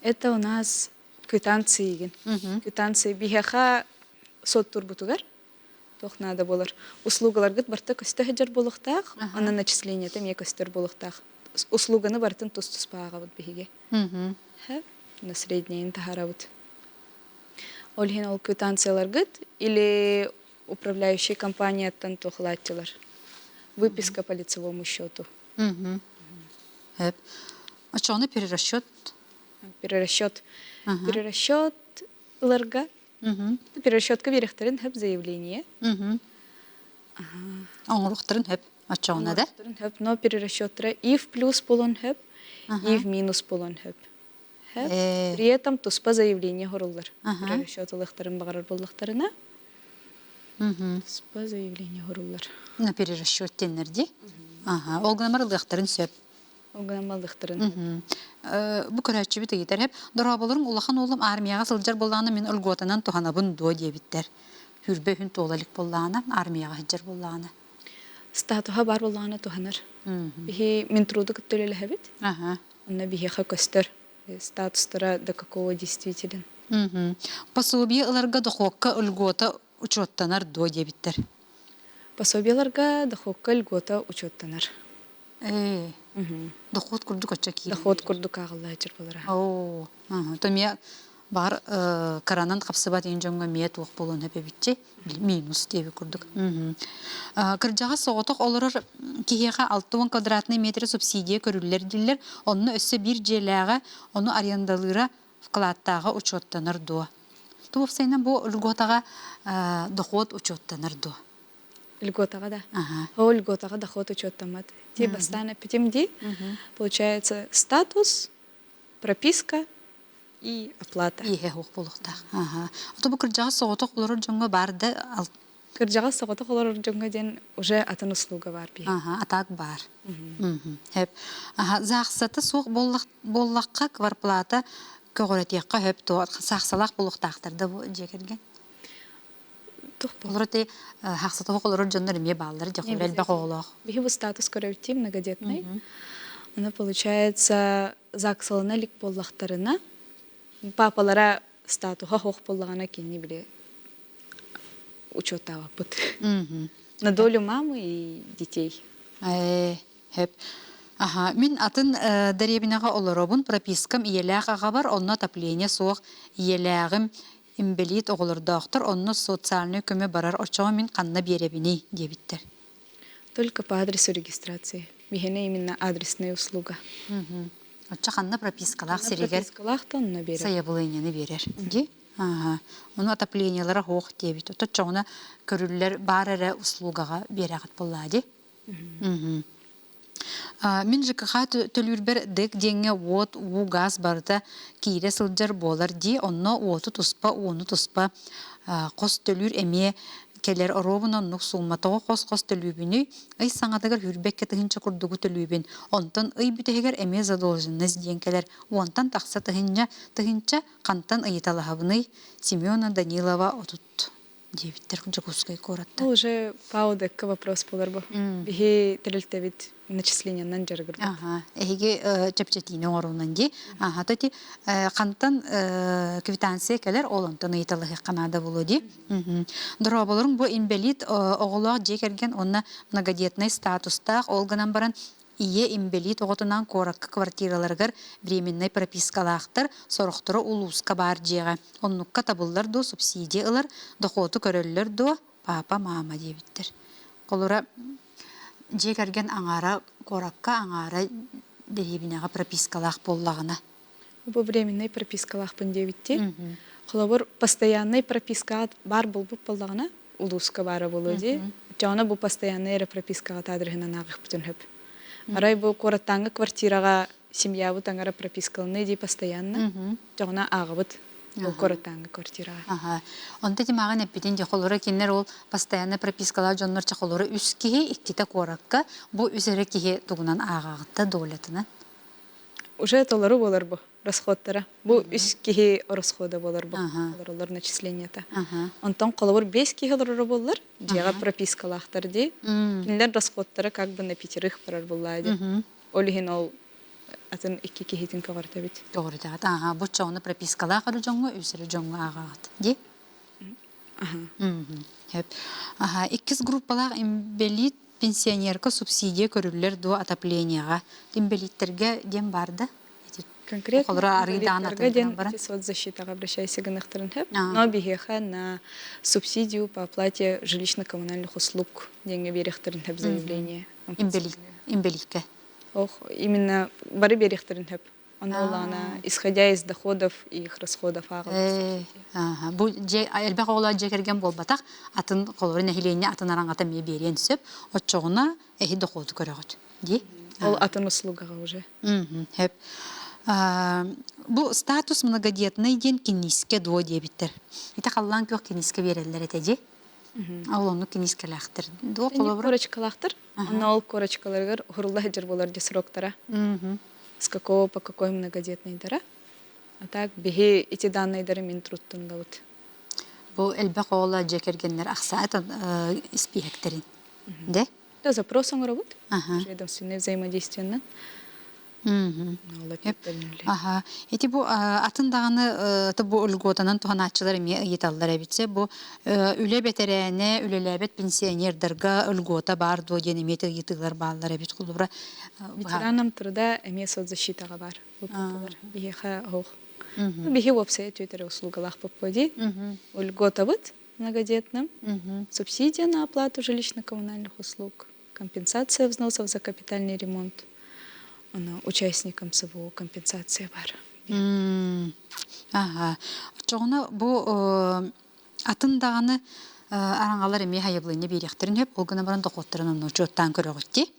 это у нас квитанции игин. Квитанции биһиэхэ соттурбутугар туох наада буолар. Услугаларгыт барыта көстө сылдьар буолуохтаах, онон начислениета эмиэ көстөр буолуохтаах. Услуганы барытын тус-туспа ааҕабыт биһиги. На среднейин таһаарабыт. Ол иһин ол квитанцияларгыт или управляющей компанияттан туохулааччылар. Выписка по лицевому счету. Оччоҕуна перерасчет? Перерасчет. Перерасчет ыларга перерасчетка биэриэхтэрин сөп заявление. Оҥоруохтарын сөп оччоҕуна да? Сөп, но перерасчеттара и в плюс буолуон сөп, и в минус буолуон сөп. При этом туспа заявление оҥоруллар. Перерасчет ылыахтарын баҕарар буоллахтарына туспа заявление оҥоруллар. На перерасчет диэннэр дии. Ол гынан ылыахтарын сөп. Ол гынан ылыахтарын. Бу көрөөччүбүт ыйытар эп дорооболоруҥ улахан уолум армияҕа сылдьар буоллаҕына мин льготанан туһанабын дуо диэбиттэр. Хүрбэ үһүн туола илик буоллаҕына армияҕа сылдьар буоллаҕына. Статуһа баар буоллаҕына туһанар. Биһи Минтруду кытта үлэлэһэбит. Онно биһиэхэ көстөр статустара до какого действителен. Пособие ыларга дохуокка льгота учуоттанар дуо диэбиттэр. Пособиеларга дохуокка льгота учуоттанар. Ээ, дохуот курдук оччо киирэн Дохуот курдук ааҕыллааччыр буолара. Оо, то эмиэ баҕар кыранан хапсыбат иин дьоҥҥо эмиэ туох буолуон сөп эбитчи минус диэбит курдук. Кырдьаҕас соҕотох олорор киһиэхэ 60 квадратный метр субсидия көрүллэр дииллэр. Онно өссө биир дьиэлээҕэ, ону арендалыыра вкладтааҕа учуоттанар дуо? Туох бу льготаҕа дохуот учуоттанар дуо? Льготаҕа да. Ол льготаҕа доход учуоттаммат. Ти бастаан эппитим дии. Получается статус, прописка и оплата. Иэһэ суох буолуохтаах. Ото бу кырдьаҕас соҕотох олорор дьоҥҥо баар да Кырдьаҕас соҕотох олорор дьоҥҥо диэн уже атын услуга баар биһи. Атаак баар. Хөп. Заахсата суох буоллахха кварплата көҕүрэтиэххэ хөп туо саахсалаах буолуохтаахтар да бу дьиэ кэргэн. Олор ти хахсата олорор дьоннор эмиэ бааллар дьэ элбэх оҕолоох. Биһи бу статус көрөбүттүү многодетный. Оно получается ЗАГСалана илик буоллахтарына папалара статуһа суох буоллаҕына кини били учуоттаабаппыт. На долю мамы и детей. Хөп. Аха, мин атын дэриэбинэҕэ олоробун, пропискам ийэлээх аҕабар, онно отопление суох, ийэлээҕим инбэлиит оҕолордоохтор, онно социальнай көмө барар, оччоҕо мин ханна биэрэбиний диэбиттэр. Только по адресу регистрации. Биһиэнэ именно адресная услуга. Оччо ханна пропискалаах сиригэр пропискалаах да онно биэрэр. Сайабылыанньаны биэрэр. Ди? Ага. Ону отоплениелара суох диэбит. Оточчоҕуна көрүллэр баар эрэ услугаҕа биэрэҕит буоллаа ди. Мин ЖКХ төлүүрбэр ДЭК диэҥҥэ уот, уу, гаас барыта киирэ сылдьар буолар дии, онно уоту туспа, ууну туспа хос төлүүр эмиэ кэлэр оруобуна оннук суумма тоҕо хос-хос төлүүбүнүй ый саҥатыгар сүүрбэккэ тыһыынча курдугу төлүүбүн онтон ый бүтэһигэр эмиэ задолженность диэн кэлэр уонтан тахса тыһыынча тыһыынча хантан ыйыталаһабыный Семена Данилова 30. Диэбиттэр Дьокуускай куораттан. Ол уже ПАО-ДЭКка вопрос буолар бу. Биһи тэрилтэбит начислениеннан дьарыгырбыт. Аха, эһиги чэпчэтиини оҥоруунан дии. Аха, то ти хантан квитанция кэлэр, ол онтон ыйыталаһыахха наада буолуо дии. Дорооболоруҥ бу инбэлиит оҕолоох дьиэ кэргэн уонна многодетнай статустаах, ол гынан баран ийэ инбэлиит оҕотунаан куоракка квартираларыгар временнай пропискалаахтар, сорохторо улууска баар дьиэҕэ. Оннукка табыллар дуо, субсидия ылар, дохуоту көрөллөр дуо, папа, мама диэбиттэр. Холура, дьиэ кэргэн аҥаара куоракка, аҥаара дэриэбинэҕэ пропискалаах буоллаҕына. Бу временный пропискалаахпын диэбиттии. Холобур, постоянный пропискаҕа баар буолбут буоллаҕына, улууска баара буолуо дии. Дьоно бу постоянный эрэ пропискаҕа таадырыһынан ааҕыахпытын сөп. Арай бу куораттааҥҥы квартираҕа семьябыт аҥара пропискаланыы дии постоянно. Дьоҕуна ааҕабыт ол куораттааҥҥы квартираҕа. Аха. Онто тимаҕын эппитин дьэ холоро кинилэр ол постоянно пропискалаах дьоннор чэ холоро үс киһи иккитэ куоракка бу үс эрэ киһи тугунан ааҕаҕытта долятынан. Уже толору буолар бу расходтара. Бу үс киһи расхода буолар бу. Олороллор начислениета. Онтон холобур биэс киһи олороро буоллар, дьиэҕэ пропискалаахтар дии. Кинилэр расходтара как бы на пятерых барар буоллаа дии. Ол иһин ол атын икки киһитин көҕөртөбүт. Көҕөртөҕүт. Ааха, бу чоҕуну пропискалаах эрэ дьоҥҥо, үс эрэ дьоҥҥо ааҕаҕыт дии. Аха, иккис группалаах инбэлиит пенсионерка субсидия көрүллэр дуо отоплениеҕа? Инбэлииттэргэ диэн баар да? Конкретно Холоро арыый даҕаны инвалидтарга атын диэн гынан баран. ити соцзащитаҕа обращайся гыныахтарын сөп. Но биһиэхэ на субсидию по оплате жилищно-коммунальных услуг диэҥҥэ биэриэхтэрин сөп заявление. Инбэлиит, инбэлииккэ. Ох, именно бары биэриэхтэрин сөп. Ону ылаана, исходя из доходов и их расходов ааҕыллар субсидия. Бу дьиэ элбэх оҕолоох дьиэ кэргэн буолбатах, атын холобура нэһилиэнньэ атын араҥата эмиэ биэриэн сөп. Оччоҕуна эһи дохуоту көрөҕүт дии. Ол атын услугаҕа уже. Сөп. Бу статус многодетный диэн киниискэ дуо диэбиттэр. Ити халлаан күөх киниискэ биэрэллэр этэ дии. Ол оннук киниискэлээхтэр. Дуо холобура? Корочкалаахтар. Онно ол корочкаларыгар уһурулла сылдьар буолар дии сроктара. С какого по какой многодетныйдара. А так биһи ити данныйдары мин труттунлабыт. Бу элбэх оҕоло дьиэ кэргэннэр ахсаат испииһэктэрин. Де? Да, запрос оҥоробут. Ведомственное взаимодействиеннан. Аха. Ити бу атын даҕаны бу льготанан туһанааччылар эмиэ ыйыталлар эбитсэ бу үлэ бэтэрээнэ үлэлээбэт пенсионердарга льгота баар дуо диэн эмиэ ыйытыылар бааллар эбит холобура Ветеранам труда эмиэ соцзащитаҕа баар льготалар. Биһиэхэ оһох. Биһи уопсайа түөтэрэ услугалаах попподи. Льготабыт многодетным. Субсидия на оплату жилищно-коммунальных услуг. Компенсация взносов за капитальный ремонт. Аны участникам СВО компенсация бар. Аха. Оччоҕуна бу атын даҕаны араҥалар эмиэ хайабылыанньа биэриэхтэрин сөп, ол гынан баран дохуоттарын онно учуоттаан көрөҕүт дии.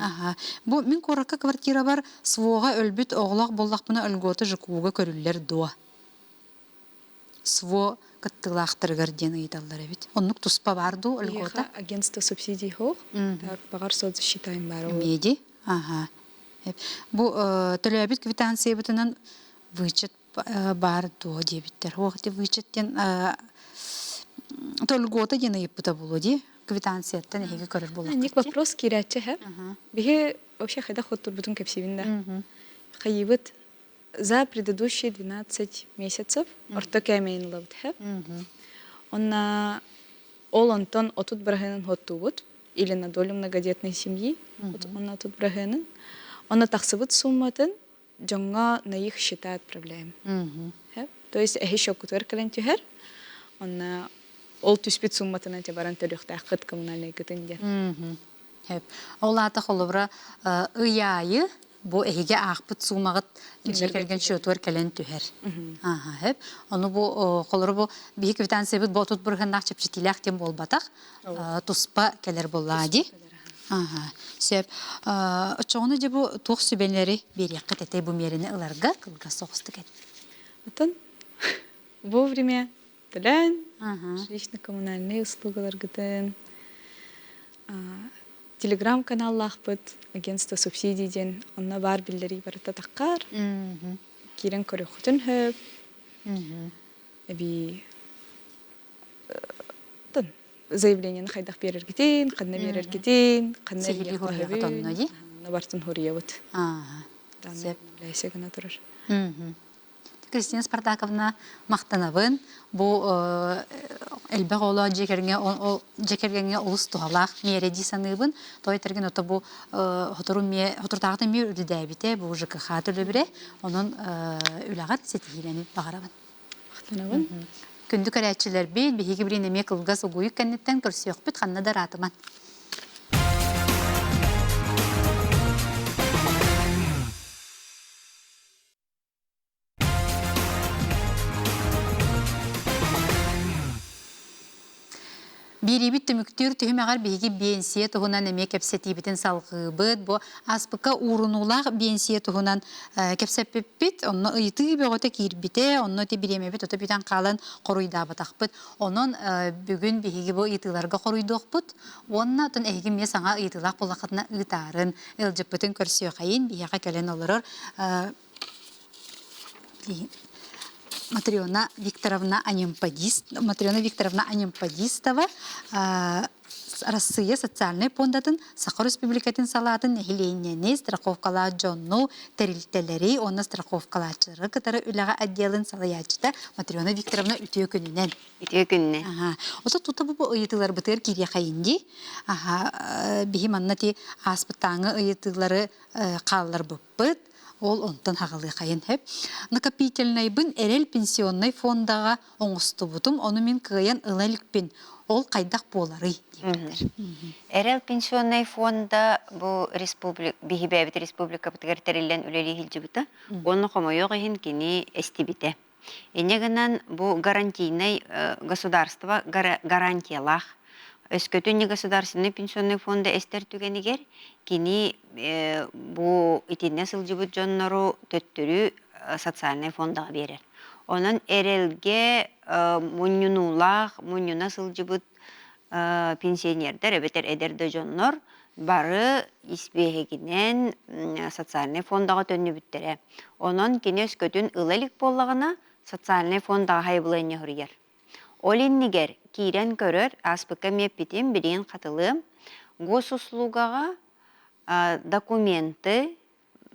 Аха. Бу мин куоракка квартирабар СВО-ҕа өлбүт оҕолоох буоллахпына льгота ЖКУ-га көрүллэр дуо? СВО кыттыылаахтарыгар диэн ыйыталлар эбит. Оннук туспа баар дуу льгота? Агентство субсидий суох. Так, баҕар соцзащитаем баар Меди. Аха. Бу төлөөбүт квитанциябытынан вычет баар дуо диэбиттэр. Ох, ити вычет диэн льгота диэн ыйыппыта буолуо дии. Квитанцияттан эһиги көрөр буоллаххыт. Ник вопрос киирээччи һэ. Биһи вообще хайдах хоттурбутун кэпсиибин да. Хайыбыт за предыдущие 12 месяцев орто кээмэйин ылабыт һэ. Онна ол онтон отут бырыһыанын хоттуубут или на долю многодетной семьи онно отут бырыһыанын. Онно тахсыбыт сумматын дьоҥҥо на их счета отправляем. То есть эһи счеккутугар кэлэн түһэр, онно ол түспүт сумматынан баран төлүөхтээххит коммунальныйгытын диэн. Сөп. Ол аата холобура ый аайы бу эһиги аахпыт суумаҕыт дьиэ кэргэн счетугар кэлэн түһэр. Аха, сөп. Ону бу холобура бу биһи квитанциябыт бу отут бырыһыаннаах чэпчэтиилээх диэн буолбатах, туспа кэлэр буоллаа дии. Аха, сөп. Оччоҕуна дьэ бу туох сүбэлэри биэриэххит этэй бу миэрэни ыларга кылгас соҕустук эт. Оттон вовремя төлөөн, жилищно-коммунальнай услугаларгытын, телеграм-каналлаахпыт, агентство субсидий диэн онно баар биллэрии барыта таххар, киирэн көрүөххүтүн сөп, эбии. Заявлениени хайдах биэрэргитин, ханна биэрэргитин, ханна Сиһилии хуруйаҕыт онно дии. Барытын хуруйабыт. Ааха. Сөп. гына турар. Кристина Спартаковна махтанабын. Бу элбэх оҕолоох дьиэ кэргэҥҥэ олус туһалаах миэрэ дии саныыбын. Тоҕо этэргин ото бу сотору соторутааҕыта эмиэ үлэлээбитэ, бу ЖКХ төлөбүрэ. Онон үлэҕэр ситиһиилэни баҕарабын. Махтанабын. Күндү көрөөччүлэрбит, биһиги билин эмиэ кылгас угуйук кэнниттэн көрсүөхпүт, ханна да ыраатыман. Биэриибит түмүктүүр түһүмэҕэр биһиги биэнсийэ туһунан эмиэ кэпсэтиибитин салҕыыбыт. Бу ааспыкка уурунуулаах биэнсийэ туһунан кэпсэппиппит. Онно ыйытыы бөҕөтө киирбитэ. Онно ити бириэмэбит ото бүтэн хаалан хоруйдаабатахпыт. Онон бүгүн биһиги бу ыйытыыларга хоруйдуохпут. Уонна оттон эһиги эмиэ саҥа ыйытыылаах буоллаххытына ыытаарын, ыалдьыппытын көрсүөхэйин, биһиэхэ кэлэн олорор Матрена Викторовна Анемподист, Матрена Викторовна Анемподистова Арассыыйа социальнай пуондатын Саха Республикатын салаатын нэһилиэнньэни страховкалаах дьонну, тэрилтэлэри уонна страховкалааччылары кытары үлэҕэ отделын салайааччыта Матрена Викторовна үтүө күнүнэн. Үтүө күнүнэн. Аха. Ото тута бу ыйытыыларбытыгар киириэхэйин дии. Аха, биһи манна ти ааспыттааҥы ыйытыылары хаалларбыппыт. Ол онтон хаҕалыахайын сөп. Накопительнайбын эрэл пенсионнай фондаҕа оҥостубутум, ону мин кыайан ыла иликпин. Ол хайдах буоларый диэбиттэр. Эрэл пенсионнай фонда бу республика биһибээбит республикабытыгар тэриллэн үлэлии сылдьыбыта. Уонна хомойуох иһин кини эстибитэ. Инньэ гынан бу гарантийнай государство гарантиялаах. Өскөтүн негосударственный пенсионный фонда эстэр түгэнигэр кини бу итиннэ сылдьыбыт дьоннору төттөрү социальнай фондаҕа биэрэр. Онон эрэлгэ мунньунуулаах, мунньуна сылдьыбыт пенсионердар эбэтэр эдэр да дьоннор бары испиэһэгинэн социальнай фондаҕа төннүбүттэрэ. Онон кини өскөтүн ыла илик буоллаҕына, социальнай фондаҕа хайабылыанньа суруйар. Ол иннигэр киирэн көрөр, ааспыкка эмиэ эппитим, билигин хатылыам, госуслугаҕа документы,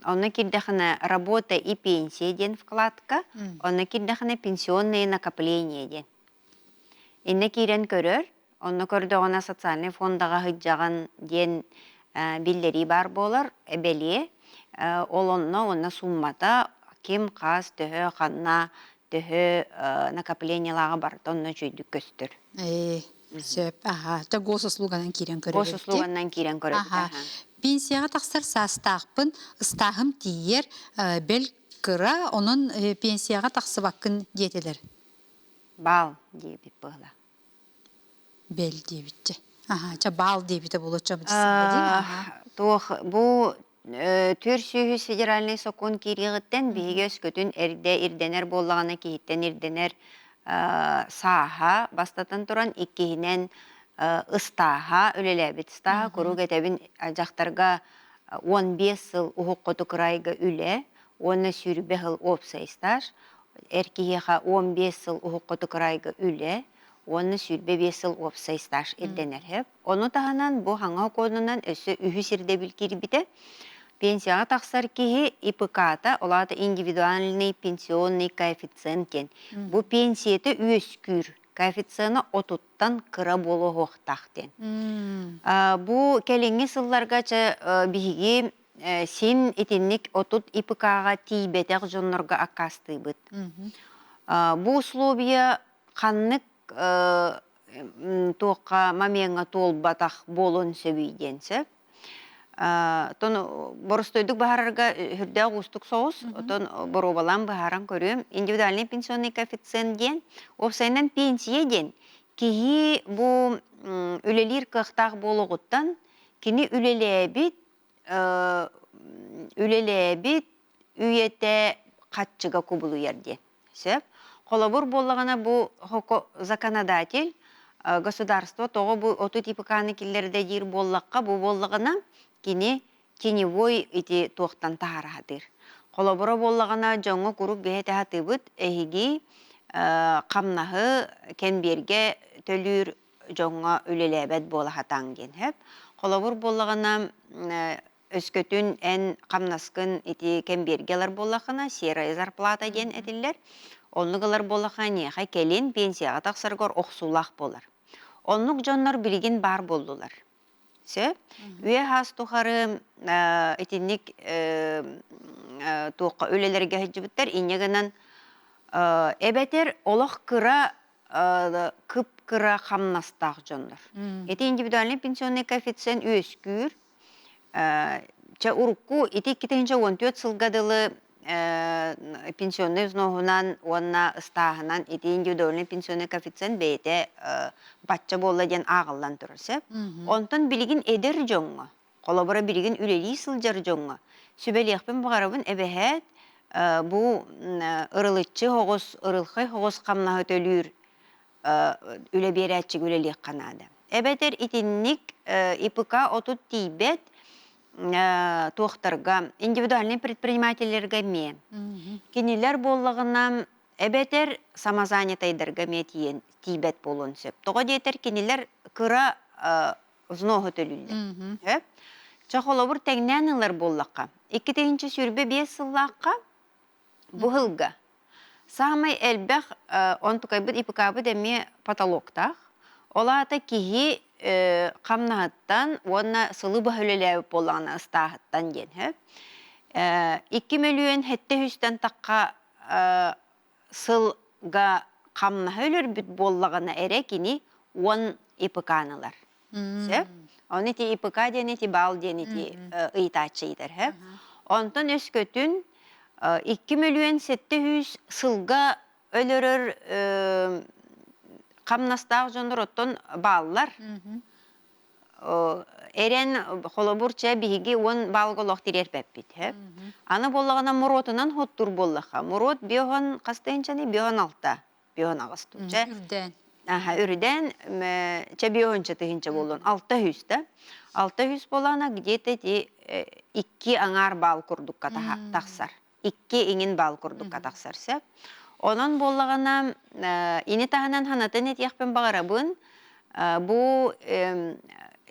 онно киирдэххинэ работа и пенсия диэн вкладка, онно киирдэххинэ пенсионные накопления диэн. Иннэ киирэн көрөр, онно көрдөҕүнэ социальнай фондаҕа сылдьаҕын диэн биллэрии баар буолар, бэлиэ. Ол онно уонна сууммата ким хас, төһө, ханна, төһө накоплениелааҕа барыта онно үчүгэйдик көстөр. Ээ, сөп. Аха, чэ госуслуганан киирэн көрөбүт. Госуслуганан киирэн көрөбүт. Аха. Пенсияҕа тахсар саастаахпын, ыстааһым тиийэр, бэл кыра, онон пенсияҕа тахсыбаккын диэтилэр. Баал диэбит быһыла. Бэл диэбитчэ. Аха, чэ баал диэбитэ буолуочча Туох бу түөр сүүһүс федеральнай сокуон киириэҕиттэн биһиги өскөтүн эрдэ ирдэнэр буоллаҕына киһиттэн ирдэнэр сааһа бастатан туран иккиһинэн ыстааһа үлэлээбит ыстааһа куруук этэбин дьахтарга 15 сыл уһук хоту кыраайга үлэ уонна 20 сыл уопсай стаж Эр киһиэхэ 15 сыл уһук хоту кыраайга үлэ уонна 25 сыл уопсай стаж ирдэнэр сөп. Ону таһынан бу хаҥа кодунан өссө үһүс ирдэбил киирбитэ. Пенсияҕа тахсар киһи ИПК-та, ол аата индивидуальный пенсионный коэффициент диэн. Бу пенсията үөскүүр коэффициена отуттан кыра буолуохтаах диэн. Бу кэлиҥҥи сылларга чэ биһиги син итинник 30 ИПК-ҕа тиийбэтэх дьоннорго аккаастыыбыт. Бу условия ханнык туохха момеҥҥа туолбатах буолуон сөбүй диэн сөп. Оттон боростуойдук быһаарарга үрдээх уустук соҕус, оттон боруобалаан быһааран көрүөм. Индивидуальный пенсионный коэффициент диэн, уопсайынан пенсия диэн киһи бу үлэлиир кыахтаах буолуоҕуттан кини үлэлээбит үлэлээбит үйэтэ хаччыга кубулуйар диэн сөп. Холобур буоллаҕына бу законодатель государство тоҕо бу оту ИПК-ны киллэрдэ диир буоллахха бу буоллаҕына кини теневой ити туохтан таһаара сатыыр. Холобура буоллаҕына дьоҥҥо куруук биһэтэ сатыыбыт эһиги хамнаһы кэнбиэргэ төлүүр. дьоҥҥо үлэлээбэт буола сатааҥ диэн сөп. Холобур буоллаҕына, өскөтүн эн хамнаскын ити кэмбиэргэ ылар буоллаххына, серая зарплата диэн этиллэр. Оннук ылар буоллахха, эйиэхэ кэлин пенсияҕа тахсаргар охсуулаах буолар. Оннук дьоннор билигин баар буоллулар. Сөп. Үйэ хаас тухары итинник туохха үлэлэргэ сылдьыбыттар. Инньэ гынан эбэтэр олох кыра кып-кыра хамнастаах дьоннор. Ити индивидуальный пенсионный коэффициент үөскүүр. Чэ урукку ити 2014 сылга дылы пенсионный взноһунан уонна ыстааһынан ити индивидуальный пенсионный коэффициент бэйэтэ бачча буолла диэн ааҕыллан турар сөп. Онтон билигин эдэр дьоҥҥо, холобура билигин үлэлии сылдьар дьоҥҥо сүбэлиэхпин баҕарабын эбэһээт бу ырылыччы соҕус, ырылхай соҕус хамнаһы төлүүр үлэ биэрээччигэ үлэлиэххэ наада. Эбэтэр итинник ИПК 30 тиийбэт туохтарга, индивидуальнай предпринимателлэргэ эмиэ. Кинилэр буоллаҕына эбэтэр самозанятайдарга эмиэ тиийэн тиийбэт буолуон сөп. Тоҕо диэтэр кинилэр кыра взноһу төлүүллэр. Сөп? Чэ холобур тэҥнээн ылар буоллахха, 2025 сыллаахха Бу сылга саамай элбэх онтукайбыт ИПК-быт эмиэ потолоктаах. Ол аата киһи хамнаһыттан уонна сылы быһа үлэлээбит буоллаҕына ыстааһыттан диэн сөп. 2 700 000-тэн тахха сылга хамнаһа өлөрбүт буоллаҕына эрэ кини 10 ИПК-ны ылар. Сөп. Ону ити ИПК диэн ити баал диэн ити ыйытааччы ыйытар сөп. Онтон өскөтүн 2 700 000 сылга өлөрөр хамнастаах дьоннор оттон бааллар. Эрэн холобур чэ биһиги 10 баалга олох тириэрпэппит сөп. Аны буоллаҕына муруотунан хоттуур буоллахха, муруот биоһон хас тыһыынчаны биоһон алта биоһон аҕыс чэ Үрдээн. Аха, үрдээн чэ биоһунча тыһыынча буоллун 600 да 600 буолаана где-то ити икки аҥаар баал курдукка тахсар икки иҥин баал курдукка тахсар сөп онон буоллаҕына ини таһынан ханатын этиэхпин баҕарабын бу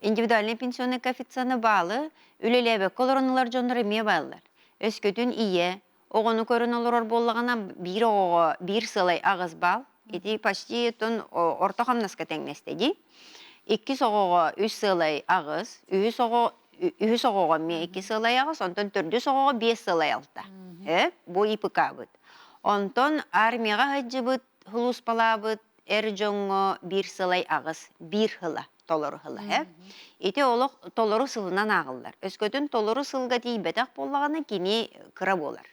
индивидуальный пенсионный коэффициены баалы үлэлээбэккэ олорон ылар дьоннор эмиэ бааллар өскөтүн ийэ оҕону көрөн олорор буоллаҕына биир оҕоҕо биир сылай аҕыс баал ити почти тон орто хамнаска тэҥнэстэ дии иккис оҕоҕо үс сылай аҕыс үһүс оҕо үһүс оҕоҕо эмиэ икки сылай аҕыс онтон төрдүс оҕоҕо биэс сылай алта бу ИПК-быт онтон армияҕа сылдьыбыт сулууспалаабыт эр дьоҥҥо биир сылай аҕыс биир сыла толору сыла э ити олох толору сылынан ааҕыллар өскөтүн толору сылга тиийбэтэх буоллаҕына кини кыра буолар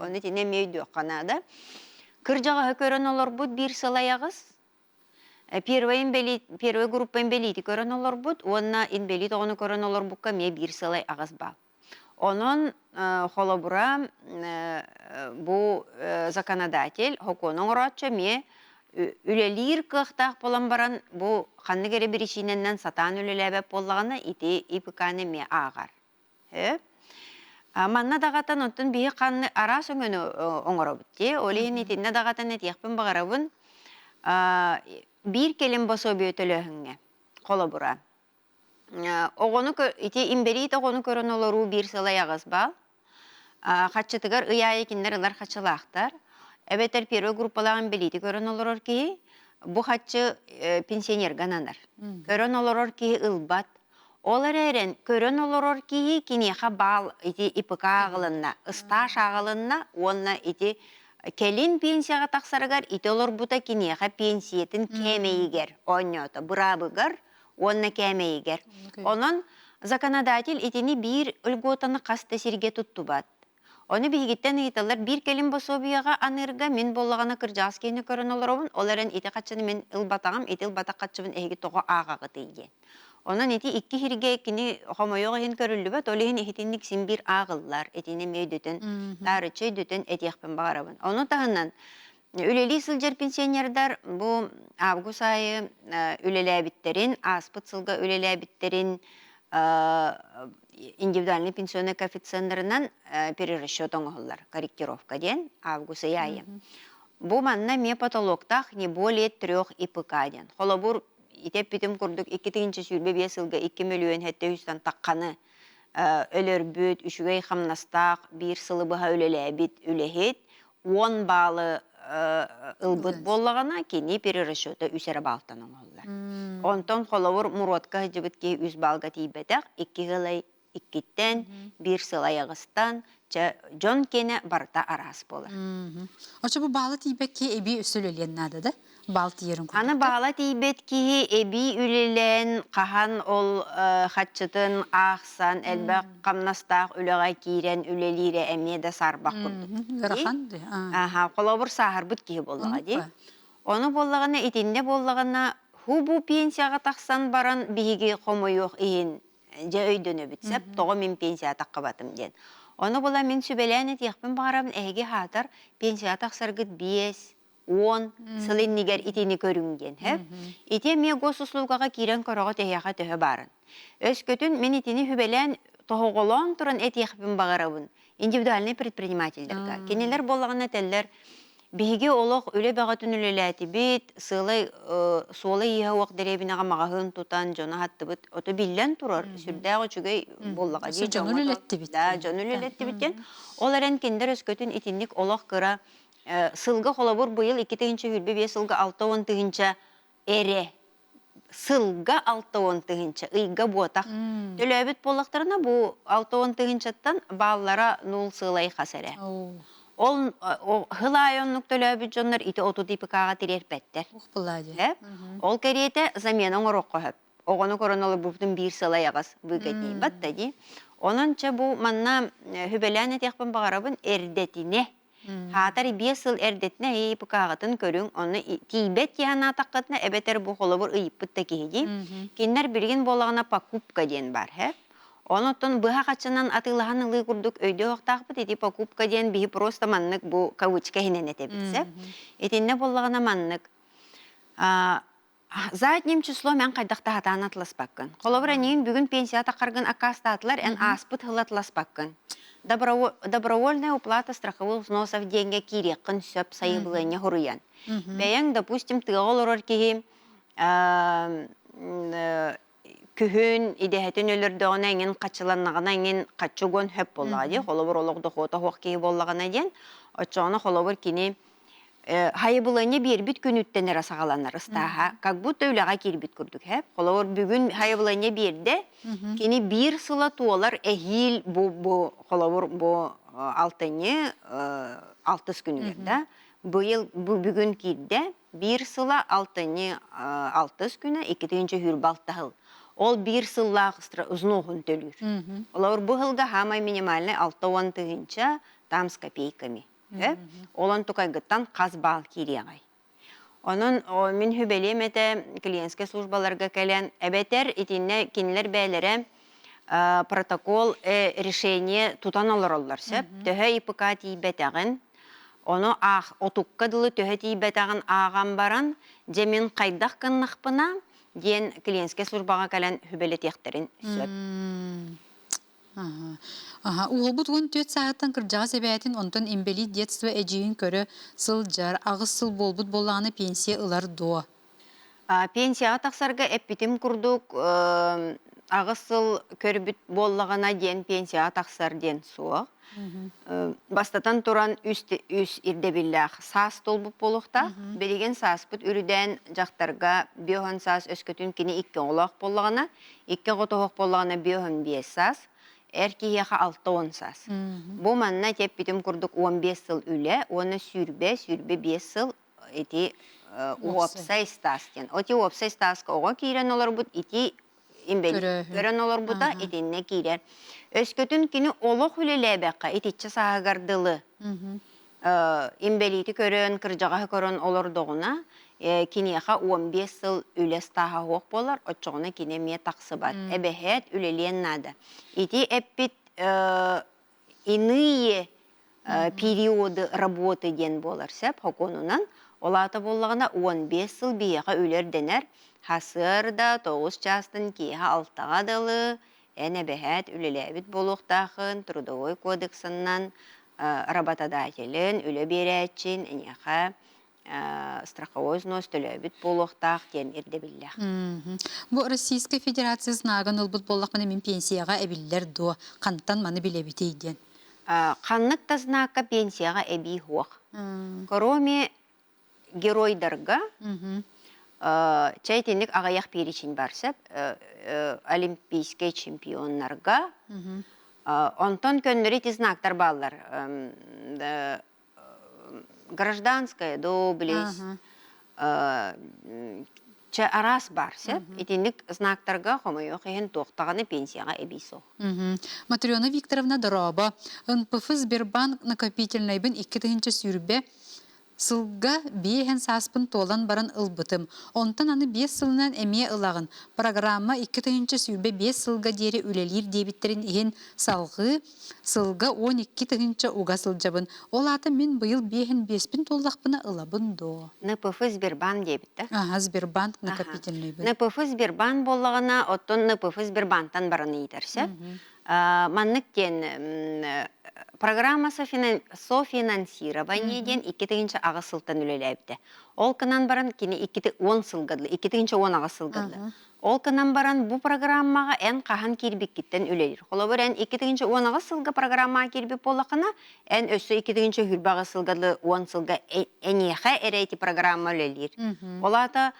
ону итини эмиэ өйдүөххэ наада кырдьаҕаһы көрөн олорбут биир сылай аҕыс первый инбэлиит первый группа инбэлиити көрөн олорбут уонна инбэлиит оҕону көрөн олорбукка эмиэ биир сылай аҕыс баал Онон, холобура, бу законодатель, сокуону оҥорооччу эмиэ үлэлиир кыахтаах буолан баран, бу ханнык эрэ биричиинэнэн сатаан үлэлээбэт буоллаҕына, ити ИПК-ны эмиэ ааҕар. Манна даҕатан оттон биһи ханны араас өҥөнү оҥоробут дии. Ол иһин итиннэ даҕатан этиэхпин баҕарабын. Биир кэлим босуобуйа төлөөһүҥҥэ, холобура, Оҕону ити инбэлиит оҕону көрөн олоруу биир сыл аҕыс баал. Хаччытыгар ый аайы кинилэр ылар хаччылаахтар. Эбэтэр первой группалаах инбэлиити көрөн олорор киһи бу хаччы пенсионерга ананар. Көрөн олорор киһи ылбат. Ол эрээрэн көрөн олорор киһи киниэхэ баал ити ИПК ааҕылынна, ыстааж ааҕылынна уонна ити кэлин пенсияҕа тахсарыгар ити олорбута киниэхэ пенсиятын кээмэйигэр оонньоото, быраабыгар уонна кээмэйигэр. Онон законодатель итини биир льготаны хас да сиргэ туттубат. Ону биһигиттэн ыйыталлар биир кэлим босуобуйаҕа аныырга мин буоллаҕына кырдьаҕас киһини көрөн олоробун, ол эрэн ити хаччыны мин ылбатаҕым, ити ылбатах хаччыбын эһиги тоҕо ааҕаҕытый диэн. Онон ити икки сиргэ кини хомойуох иһин көрүллүбэт, ол иһин иһитинник син биир ааҕыллар. Итини эмиэ өйдөтөн, таарыччы өйдөтөн этиэхпин баҕарабын. Ону таһынан Үлэлии сылдьар пенсионердар бу август аайы үлэлээбиттэрин, ааспыт сылга үлэлээбиттэрин индивидуальный пенсионный коэффициеннарынан перерасчет оҥоһуллар, корректировка диэн август ый аайы. Бу манна эмиэ потолоктаах не более трех ИПК диэн. Холобур, Ити эппитим курдук 2025 сылга 2 мөлүйүөн 700 тахханы өлөрбүт, үчүгэй хамнастаах, биир сылы быһа үлэлээбит үлэһит 10 баалы ылбыт буоллаҕына, кини перерасчета үс эрэ баалтан оҥоһуллар. Онтон холобур Муродка сылдьыбыт киһи үс баалга тиийбэтэх, икки сыл иккиттэн, биир сыл айаҕыстан, чэ, дьон киэнэ барыта араас буолар. Оччо бу баала тиийбэт киһи эбии өссө үлэлиэн наада да? Баал тиийэрин курдук. Аны баала тиийбэт киһи эбии үлэлээн, хаһан ол хаччытын аахсан, элбэх хамнастаах үлэҕэ киирэн үлэлиирэ эмиэ да саарбах курдук. Ыарахан дии. Аха, холобур сааһырбыт киһи буоллаҕа дии. Ону буоллаҕына итиннэ буоллаҕына, ху бу пенсияҕа тахсан баран биһиги хомойуох иһин дьэ өйдөнөбүт сөп тоҕо мин пенсияҕа таххыбатым диэн. Ону була мин сүбэлээн этиэхпин баҕарабын эһиги хаатар пенсияҕа тахсаргыт 5, 10 сыл иннигэр итини көрүҥ диэн һэ. Ити эмиэ госуслугаҕа киирэн көрөҕүт эһиэхэ төһө баарын. Өскөтүн мин итини сүбэлээн тоһоҕолоон туран этиэхпин баҕарабын индивидуальнай предпринимателлэргэ. Кинилэр буоллаҕына этэллэр, биһиги олох үлэ бөҕөтүн үлэлээтибит, сыалай суола-ииһэ уох дэриэбинэҕэ маҕаһыын тутан дьону аһаттыбыт. Ото биллэн турар, сүрдээх үчүгэй буоллаҕа дии. Дьону үлэлэттибит. Да, дьону үлэлэттибит диэн. Ол эрэн кинилэр өскөтүн итинник олох кыра сылга холобур быйыл 2025 сылга 60 тыһыынча эрэ сылга 60 тыһыынча, ыйга буотах. Төлөөбүт буоллахтарына бу 60 тыһыынчаттан бааллара нуул сыалай хас эрэ. Ол хыл аайы оннук төлөөбүт дьоннор ити 30 ИПК-ҕа тириэрпэттэр. Ол кэриэтэ замена оҥоруохха сөп. Оҕону көрөн олорбуппутун биир сыл айаҕас быыкэтиибат да дии. Онон чэ бу манна хүбэлээн этиэхпин баҕарабын эрдэтинэ Хаатар 5 сыл эрдэтинэ ИПК-ҕытын көрүҥ, онно тиийбэт дии санаатаххытына, эбэтэр бу холобур ыйыппыт да киһи дии. Кинилэр билигин буоллаҕына покупка диэн баар һэ. Онон быһа хаччынан атыылаһан ылыы курдук өйдүөх ити покупка диэн биһи просто маннык бу кавычка иһинэн этэбит сэ. Итиннэ буоллаҕына маннык Задним числом эн хайдах да сатаан атласпаккын. Холобур, эйигин бүгүн пенсия тахаргын аккаастаатылар, эн ааспыт сыл атласпаккын. Добровольная уплата страховых взносов диэҥҥэ киириэххин сөп сайабылыанньа суруйан. Бэйэҥ, допустим, тыаҕа олорор киһи күһүн идэһэтин өлөрдөҕүнэ эҥин хаччыланнаҕына эҥин хаччы угуон сөп буоллаҕа дии. Холобур, олох дохуота суох киһи буоллаҕына диэн. Оччоҕуна холобур кини хайыбылыанньа биэрбит күнүттэн эрэ саҕаланар ыстааһа, как будто үлэҕэ киирбит курдук һэ. Холобур, бүгүн хайыбылыанньа биэрдэ, кини биир сыла туолар эһиил бу бу холобур бу алтынньы алтыс күнүгэр да быйыл бу бүгүн киирдэ биир сыла алтынньы алтыс күнэ 2026 сыл. Ол биир сыллаах взнохун төлүүр. Олор бу сылга хаамай минимальный 60 тыһыынча там с копейками. Ол онтукайгыттан хас баал киириэҕэй? Онон мин сүбэлиэм этэ клиентскэй службаларга кэлэн эбэтэр итиннэ кинилэр бэйэлэрэ протокол решение тутан олороллор сөп. Төһө ИПК тиийбэтэҕин, ону аах отукка дылы төһө тиийбэтэҕин ааҕан баран, дьэ мин хайдах гыннахпына диэн клиентскэй службаҕа кэлэн сүбэлэтиэхтэрин сөп. Аха. Уолбут 14 сааһыттан кырдьаҕас эбээтин, онтон инбэлиит детство эдьиийин көрө сылдьар, 8 сыл буолбут буоллаҕына пенсия ылар дуо? Пенсияҕа тахсарга эппитим курдук, 8 сыл көрбүт буоллаҕына диэн пенсияҕа тахсар диэн суох. Бастатан туран үс, үс ирдэбиллээх саас туолбут буолуохтаах. Билигин сааспыт үрдээн дьахтарга биоһон саас өскөтүн кини икки оҕолоох буоллаҕына, икки оҕо тоһох буоллаҕына биоһон 5 саас, эр киһиэхэ 60 саас. Бу манна эппитим курдук 15 сыл үлэ уонна сүүрбэ, 25 сыл ити уопсай стаас диэн. Оти уопсай стааска оҕо киирэн олорбут ити инбэлиит көрөн олорбута итиннэ киирэр. Өскөтүн кини олох үлэлээбэххэ итиччэ сааһыгар дылы инбэлиити көрөн, кырдьаҕаһы көрөн олордоҕуна, киниэхэ 15 сыл үлэ стааһа суох буолар, оччоҕуна кини эмиэ тахсыбат. Эбэһээт үлэлиэн наада. Ити эппит иные периоды работы диэн буолар сөп хокуонунан. Ол аата буоллаҕына 15 сыл биһиэхэ үлэ ирдэнэр. Сарсыарда 9 чаастан киэһэ 6-ҕа дылы эн эбэһээт үлэлээбит буолуохтааххын трудовой кодексынан работодателин, үлэ биэрээччин эйиэхэ. Страховой взнос төлөөбүт буолуохтаах диэн ирдэбиллээх. Бу Российскай Федерация знагын ылбыт буоллахпына мин пенсияҕа эбиллэр дуо? Хантан маны билэбитий диэн. Ханнык да знакка пенсияҕа эбии суох. Кроме геройдарга чэ итинник аҕыйах перечень бар сөп олимпийскай чемпионнарга онтон көннөрү ити знактар бааллар гражданская доблесть чэ араас баар сөп итинник знактарга хомойуох иһин туохтаҕына пенсияҕа эбии суох. Матрена Викторовна дорообо. НПФ Сбербанк накопительнайбын 2020 Сылга биэһэн сааспын туолан баран ылбытым. Онтон аны 5 сылынан эмиэ ылаҕын. Программа 2025 сылга диэри үлэлиир диэбиттэрин иһин салҕыы сылга 12 тыһыынча уга сылдьабын. Ол аата мин быйыл биэһин биэспин туоллахпына ылабын дуо? НПФ Сбербанк диэбит да? Ага, Сбербанк накопительныйбын. НПФ Сбербанк буоллаҕына, оттон НПФ Сбербанктан баран ыйытар сөп. Маннык диэн программа софинансирование диэн 2008 сылтан үлэлээбитэ. Ол гынан баран кини 2010 сылга дылы, 2018 сылга дылы. Ол гынан баран бу программаҕа эн хаһан киирбиккиттэн үлэлиир. Холобур, эн 2018 сылга программаҕа киирбит буоллаххына, эн өссө 2028 сылга дылы 10 сылга эниэхэ эрэ ити программа үлэлиир. Ол аата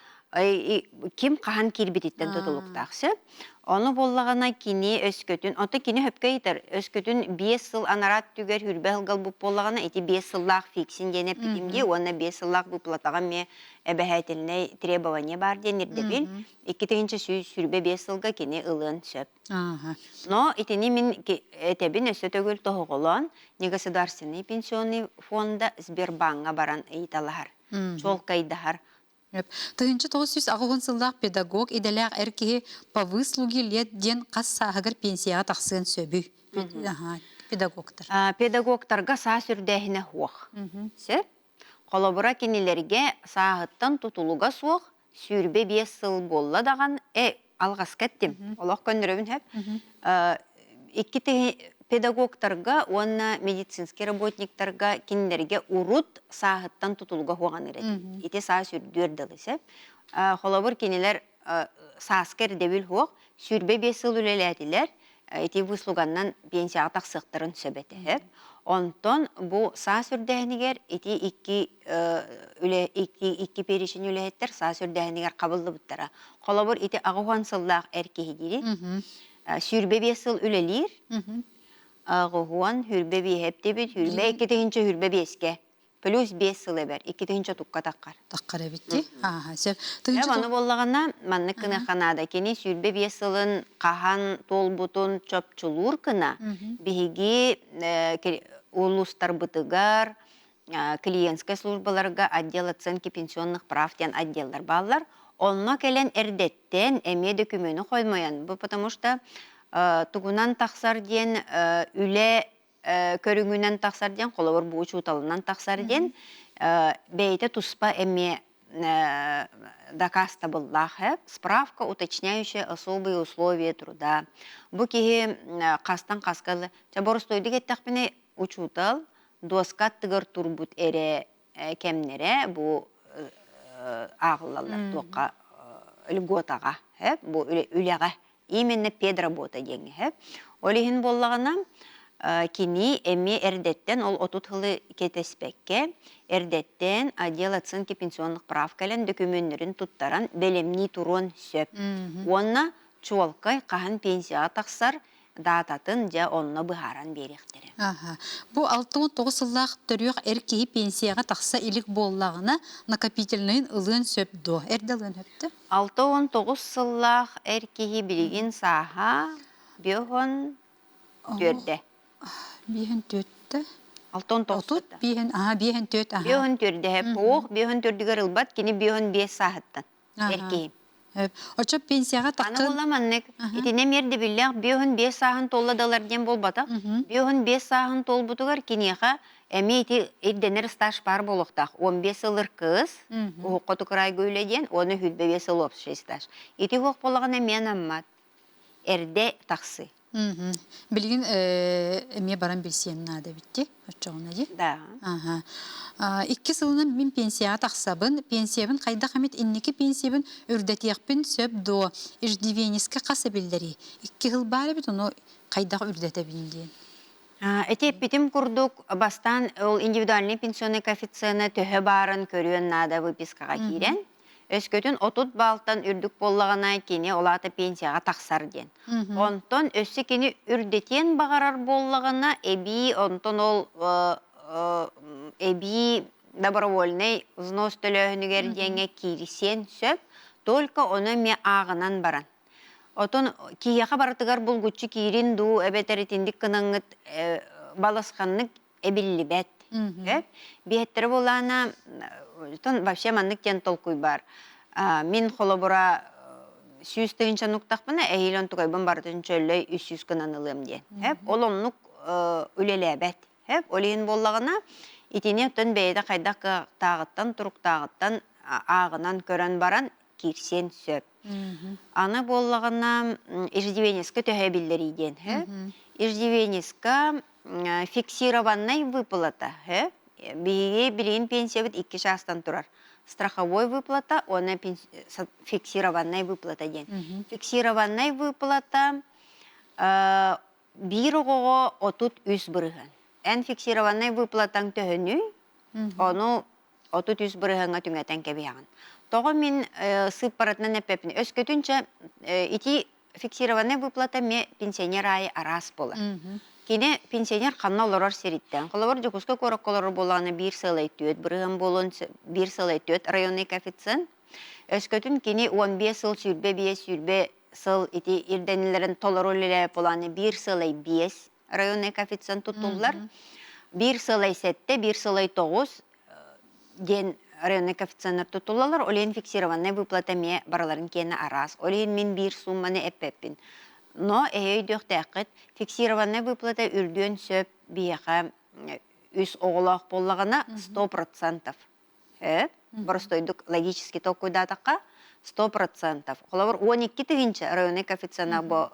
ким хаһан киирбититтэн тутулуктаах сөп. Ону буоллаҕына кини өскөтүн, оттон кини сөпкө ыйытар, өскөтүн 5 сыл анараат түгэр хүрбэ сылга буоллаҕына, ити 5 сыллаах фиксин диэн эппитим дии, уонна 5 сыллаах выплатаҕа эмиэ эбэһээтэлинэй требование баар диэн ирдэбил. 2025 сылга кини ылыан сөп. Но итини мин этэбин өссө төгүл тоһоҕолоон, негосударственный пенсионный фонда Сбербанҥа баран ыйыталаһар, чуолкайдаһар. 1980 сыллаах педагог идэлээх эр киһи по выслуге лет диэн хас сааһыгар пенсияҕа тахсыан сөбүй? Педагогтар. Педагогтарга саас үрдээһинэ суох. Сөп. Холобура кинилэргэ сааһыттан тутулуга суох 25 сыл буолла даҕан, алҕаска эттим, олох көннөрөбүн сөп. Икки педагогтарга уонна медицинский работниктарга кинилэргэ урут сааһыттан тутулуга суоҕан этим. Ити саас үрдүөр дылы сөп. Холобур кинилэр сааска ирдэбил суох, 25 сыл үлэлээтилэр, ити выслуганнан пенсияҕа тахсыахтарын сөп этэ. Онтон бу саас үрдээһинигэр ити икки үлэ икки перечень үлэһиттэр саас үрдээһинигэр хабыллыбыттара. Холобур ити 80 сыллаах эр киһи дири 25 сыл үлэлиир, 80 25 эптибит, 22 25-кэ плюс 5 сыл эбэр, 2030-ка таххар. Таххар эбитти. Ааха, сөп. Дьэ, ону буоллаҕына, маннык гыныахха наада. Кини 25 сылын хаһан туолбутун чопчулуур гына, биһиги улуустарбытыгар клиентскай службаларга отдел оценки пенсионных прав диэн отделлар бааллар. Онно кэлэн эрдэттэн эмиэ дөкүмүөнү хоймойон, бу потому что тугунан тахсар диэн үлэ көрүҥүнэн тахсар диэн, холобур бу учууталынан тахсар диэн, бэйэтэ туспа эмиэ дакаастабыллаах справка, уточняющая особые условия труда. Бу киһи хастан хаска боростуойдук эттэхпинэ, учуутал дуоска аттыгар турбут эрэ кэмнэрэ бу ааҕыллаллар туохха льготаҕа бу үлэҕэ именно педработа диэҥҥэ. Ол иһин буоллаҕына кини эмиэ эрдэттэн ол 30 сылы кэтэспэккэ эрдэттэн отдел оценки пенсионных прав кэлэн дөкүмүөннэрин туттаран бэлэмнии туруон сөп. Уонна чуолкай хаһан пенсияҕа тахсар даататын дьэ онно быһааран биэриэхтэрэ. Аха. Бу 69 сыллаах төрүөх эр киһи пенсияҕа тахса илик буоллаҕына, накопительныйын ылыан сөп дуо? Эрдэ ылыан сөптө? 69 сыллаах эр киһи билигин сааһа 54-дэ. 54-тэ. 69 Отут биэһин, аха, 54, аха. 54-дэ. Оох, 54-үгэр ылбат, кини 55 сааһыттан эр киһи. Очо пенсияҕа Аны таххын буолла маннык, итинэ миэрдибиллээх 55 сааһын туолла далар диэн буолбатах. 55 сааһын туолбутугар киниэхэ эмиэ ити ирдэнэр стаж баар буолуохтаах. 15 сылыр кыз, уһукка тукурайга үлэ диэн, уонна 25 сыл общий стаж. Ити уһук буоллаҕына эмиэ анаммат. Эрдэ тахсы. Билигин эмиэ баран билсиэн наада эбит оччоҕуна дии. Да. Аха. Икки сылынан мин пенсияҕа тахсабын. Пенсиябын хайдах эмит инники пенсиябын үрдэтиэхпин сөп дуо? Иждивенецкэ хас эбиллэрий? Икки сыл баар эбит, ону хайдах үрдэтэбин диэн. Ити эппитим курдук, бастаан ол индивидуальный пенсионный коэффициена төһө баарын көрүөн наада выпискаҕа киирэн. Өскөтүн 30 баалтан үрдүк буоллаҕына, кини ол аата пенсияҕа тахсар диэн. Онтон өссө кини үрдэтиэн баҕарар буоллаҕына, эбии онтон ол эбии добровольный взнос төлөөһүнүгэр диэҥҥэ киирсиэн сөп, только ону эмиэ ааҕынан баран. Отон киһиэхэ барытыгар булгуччу киирин дуу, эбэтэр итинник гынаҥҥыт балысханнык эбиллибэт. Биһэттэрэ буолаана, отон вообще маннык диэн толкуй баар. Мин холобура 100 тыһыынча нуктахпына, эһиил онтукайбын барытын чөллөй 300 гынан ылыам диэн. Ол оннук үлэлээбэт. Ол иһин буоллаҕына, итини оттон бэйэтэ хайдах кыахтааҕыттан, туруктааҕыттан ааҕынан көрөн баран киирсиэн сөп. Аны буоллаҕына иждивенецкэ төһө эбиллэрий диэн. Иждивенецка фиксированный выплата. Биһиги билигин пенсиябыт икки чаастан турар. Страховой выплата уонна фиксированная выплата диэн. Фиксированная выплата биир оҕоҕо 33%. Эн фиксированный выплатаҥ төһөнүй? Ону 33 бырыһыаҥҥа түҥэтэн кэбиһэҕин. Тоҕо мин сыыппаратынан эппэппин? Өскөтүн ити фиксированная выплата эмиэ пенсионер аайы араас буолар. Кини пенсионер ханна олорор сириттэн, холобур, Дьокуускай куоракка олорор буоллаҕына биир сыалай түөрт бырыһыан буолуон биир сыалай түөрт районный коэффициент. Өскөтүн кини 15 сыл 25 20 сыл ити ирдэнилэрин толору үлэлээбит буоллаҕына биир сыалай биэс районный коэффициент тутуллар. Биир сыалай сэттэ, биир сыалай тоҕус диэн районный коэффициеннар тутуллалар. Ол иһин фиксированная выплата эмиэ барыларын киэнэ араас. Ол иһин мин биир суумманы эппэппин. Но эһи өйдүөхтээххит, фиксированная выплата үрдүөн сөп биһиэхэ үс оҕолоох буоллаҕына 100%. Боростойдук логически толкуйдаатахха 100%. Холобур, 12 тыһыынча районный коэффициена бу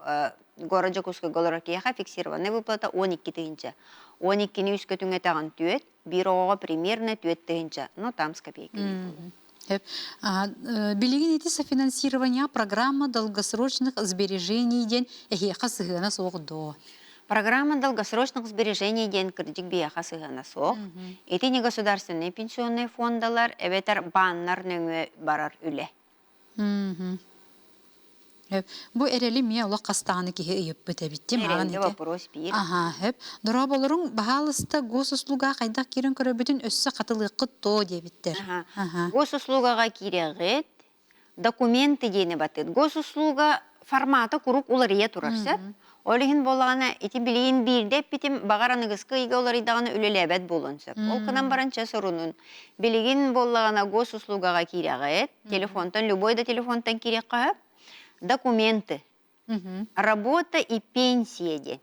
город Дьокуускайга олорор киһиэхэ фиксированная выплата 12 тыһыынча. 12-ни үскэ түҥэтэҕин түөт, биир оҕоҕо примерно түөт тыһыынча, но там с копейками. Билигин ити софинансирование программа долгосрочных сбережений диэн эһиэхэ сыһыана суох дуо? Программа долгосрочных сбережений диэн кырдьык биһиэхэ сыһыана суох. Ити негосударственный пенсионный фондалар эбэтэр бааннар нөҥүө барар үлэ. Бу эрэли эмиэ олох хастаҕаны киһи ыйыппыт эбит дии мааҕын Эрэлгэ ити. вопрос биир. Аһаа, сөп. Дорооболоруҥ, баһаалыста госуслуга хайдах киирэн көрөбүтүн өссө хатылыаххыт дуо диэбиттэр. Аха. Аха. Госуслугаҕа киирэҕит, документы диэни батыт. Госуслуга формата куруук уларыйа турар сөп. Ол иһин буоллаҕына ити билигин биирдэ эппитим баҕар аныгыскы ыйга уларыйдаҕына үлэлээбэт буолуон сөп. Ол гынан баран чэ сорунун. Билигин буоллаҕына госуслугаҕа киирэҕит, телефонтан любой да телефонтан киириэххэ сөп. Документы. Работа и пенсия диэн.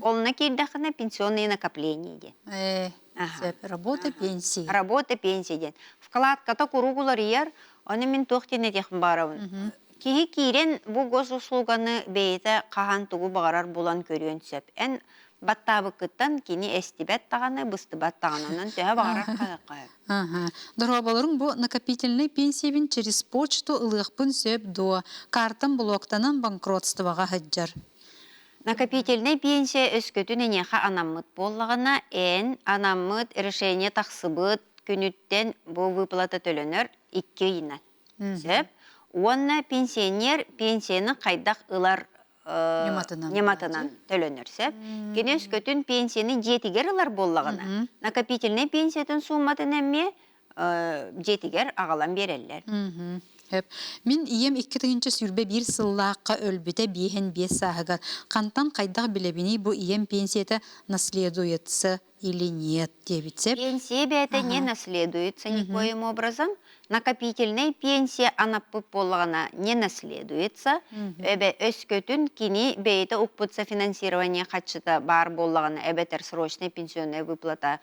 Онно киирдэххинэ пенсионные накопления диэн. Сөп. Работа, пенсия. Работа, пенсия диэн. Вкладката куруук уларыйар, ону мин туох диэн этиэхпин баҕарабын. Киһи киирэн бу госуслуганы бэйэтэ хаһан тугу баҕарар булан көрүөн сөп. Эн баттаабыккыттан кини эстибэт даҕаны, быстыбат даҕаны. Онон төһө баҕарар хаһыахха сөп. Аха. Дорооболоруҥ бу накопительнай пенсиябын через почту ылыахпын сөп дуо? Картам блоктанан банкротствоҕа сылдьар. Накопительнай пенсия өскөтүн эйиэхэ анаммыт буоллаҕына, эн анаммыт решение тахсыбыт күнүттэн бу выплата төлөнөр икки ыйынан. Сөп. Уонна пенсионер пенсияны хайдах ылар Ньыматынан. ньыматынан төлөнөр сөп. Кини өскөтүн пенсияны дьиэтигэр ылар буоллаҕына, накопительнай пенсиятын сууматын эмиэ дьиэтигэр аҕалан биэрэллэр. Сөп. Мин ийэм 2021 сыллаахха өлбүтэ биэһин биэс сааһыгар. Хантан хайдах билэбиний бу ийэм пенсията наследуется или нет диэбит сөп. Пенсия бэйэтэ не наследуется никоим образом. Накопительная пенсия анаппыт буоллаҕына не наследуется. Эбэ өскөтүн кини бэйэтэ укпут софинансирование хаччыта баар буоллаҕына эбэтэр срочная пенсионная выплата.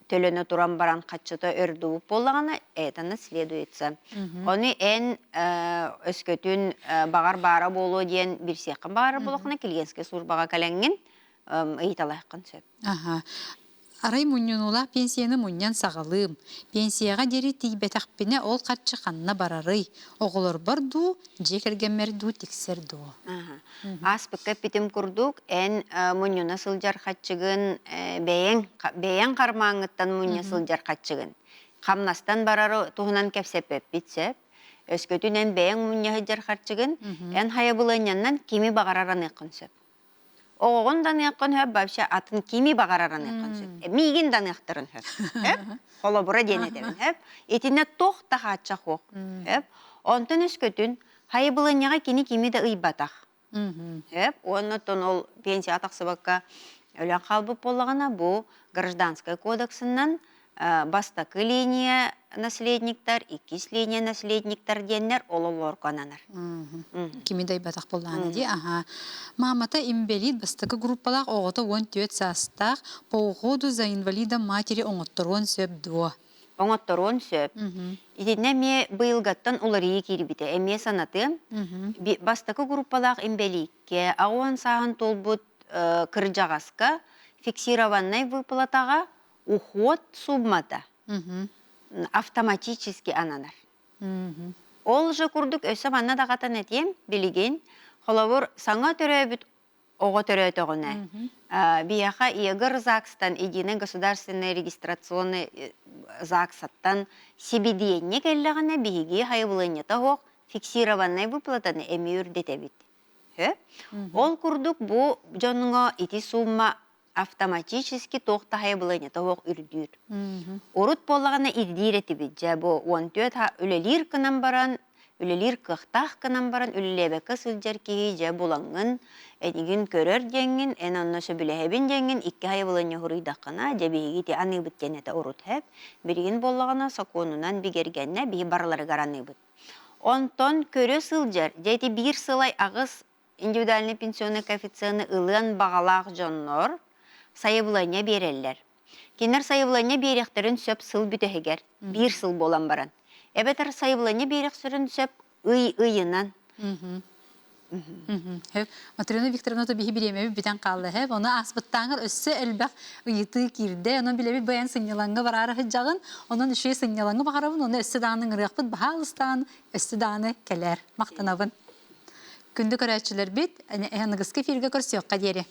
төлөнө туран баран хаччыта өрдубут буоллаҕына, это наследуется. Ону эн өскөтүн баҕар баара буолуо диэн билсиэххин баҕарар буоллаххына, клиентскэй службаҕа кэлэҥҥин ыйыталаһыаххын сөп. Аха. Арай мунньунуулаах пенсияны мунньан саҕалыым. Пенсияҕа диэри тиийбэтэхпинэ ол харчы ханна барарый? Оҕолорбор дуу, дьиэ кэргэммэр дуу тиксэр дуо? Ааспыкка эппитим курдук, эн мунньуна сылдьар хаччыгын бэйэҥ бэйэҥ хармааҥҥыттан мунньа сылдьар хаччыгын. Хамнастан барары туһунан кэпсэппэппит сөп. Өскөтүн эн бэйэҥ мунньа сылдьар харчыгын, эн хайабылыанньаннан кими баҕарар аныаххын сөп. Оҕоҕун да аныаххын сөп, вообще атын кими баҕарар аныаххын сөп. Миигин да аныахтарын сөп. Сөп? Холобура диэн этэбин. Сөп? Итиннэ туох да хааччах суох. Сөп? Онтон өскөтүн хайыбылынньаҕа кини кими да ыйбатах. Сөп? Уонна оттон ол пенсияҕа тахсыбакка өлөн хаалбыт буоллаҕына, бу гражданскай кодексынан бастакы линия наследниктар, иккис линия наследниктар диэннэр ол олорго ананар. Кими дайбатах буоллаҕына дии. Аха. Маамата инбэлиит бастакы группалаах оҕото 14 саастаах по уходу за инвалидом матери оҥотторуон сөп дуо? Оҥотторуон сөп. Итиннэ эмиэ быйылгаттан уларыйыы киирбитэ. Эмиэ санатыам. Бастакы группалаах инбэлииккэ 80 сааһын туолбут кырдьаҕаска фиксированнай выплатаҕа уход суммата автоматически ананар. Ол же курдук өссө манна даҕатан этиэм, билигин холобур саҥа төрөөбүт оҕо төрөөтөҕүнэ биһиэхэ ЕГР ЗАГСтан единый государственный регистрационный ЗАГСаттан сибидиэнньэ кэллэҕинэ биһиги хайыбылыанньата суох фиксированнай выплатаны эмиэ үрдэтэбит. Ол курдук бу дьоҥҥо ити сумма автоматически туох да хайабылыанньата суох үрдүүр. Урут буоллаҕына ирдиир этибит дьэ бу 14 үлэлиир гынан баран үлэлиир кыахтаах гынан баран үлэлээбэккэ сылдьар киһи дьэ булаҥҥын эйигин көрөр диэҥҥин эн онно сөбүлэһэбин диэҥҥин икки хайабылыанньа суруйдаххына дьэ биһиги ити аныыбыт диэн этэ урут һэп билигин буоллаҕына сокуонунан бигэргэннэ биһи барыларыгар аныыбыт онтон көрө сылдьар дьэ ити биир сылай аҕыс индивидуальный пенсионный коэффициены ылыан баҕалаах дьоннор сайабылыанньа биэрэллэр. Кинилэр сайабылыанньа биэриэхтэрин сөп сыл бүтэһигэр, биир сыл буолан баран. Эбэтэр сайабылыанньа биэриэхтэрин сөп ый ыйынан. Матрена Викторовна то биһи бириэмэбит бүтэн хаалла һэп. Ону ааспыттааҥар өссө элбэх ыйытыы киирдэ. Онон билэбит быйан сынньалаҥҥа бараары сылдьаҕын. Онон үчүгэй сынньалаҥы баҕарабын. Ону өссө даҕаны ыҥырыахпыт баһаалыстаан, өссө даҕаны кэлээр. Махтанабын. Күндү көрөөччүлэрбит, аныгыскы эфиргэ көрсүөххэ диэри.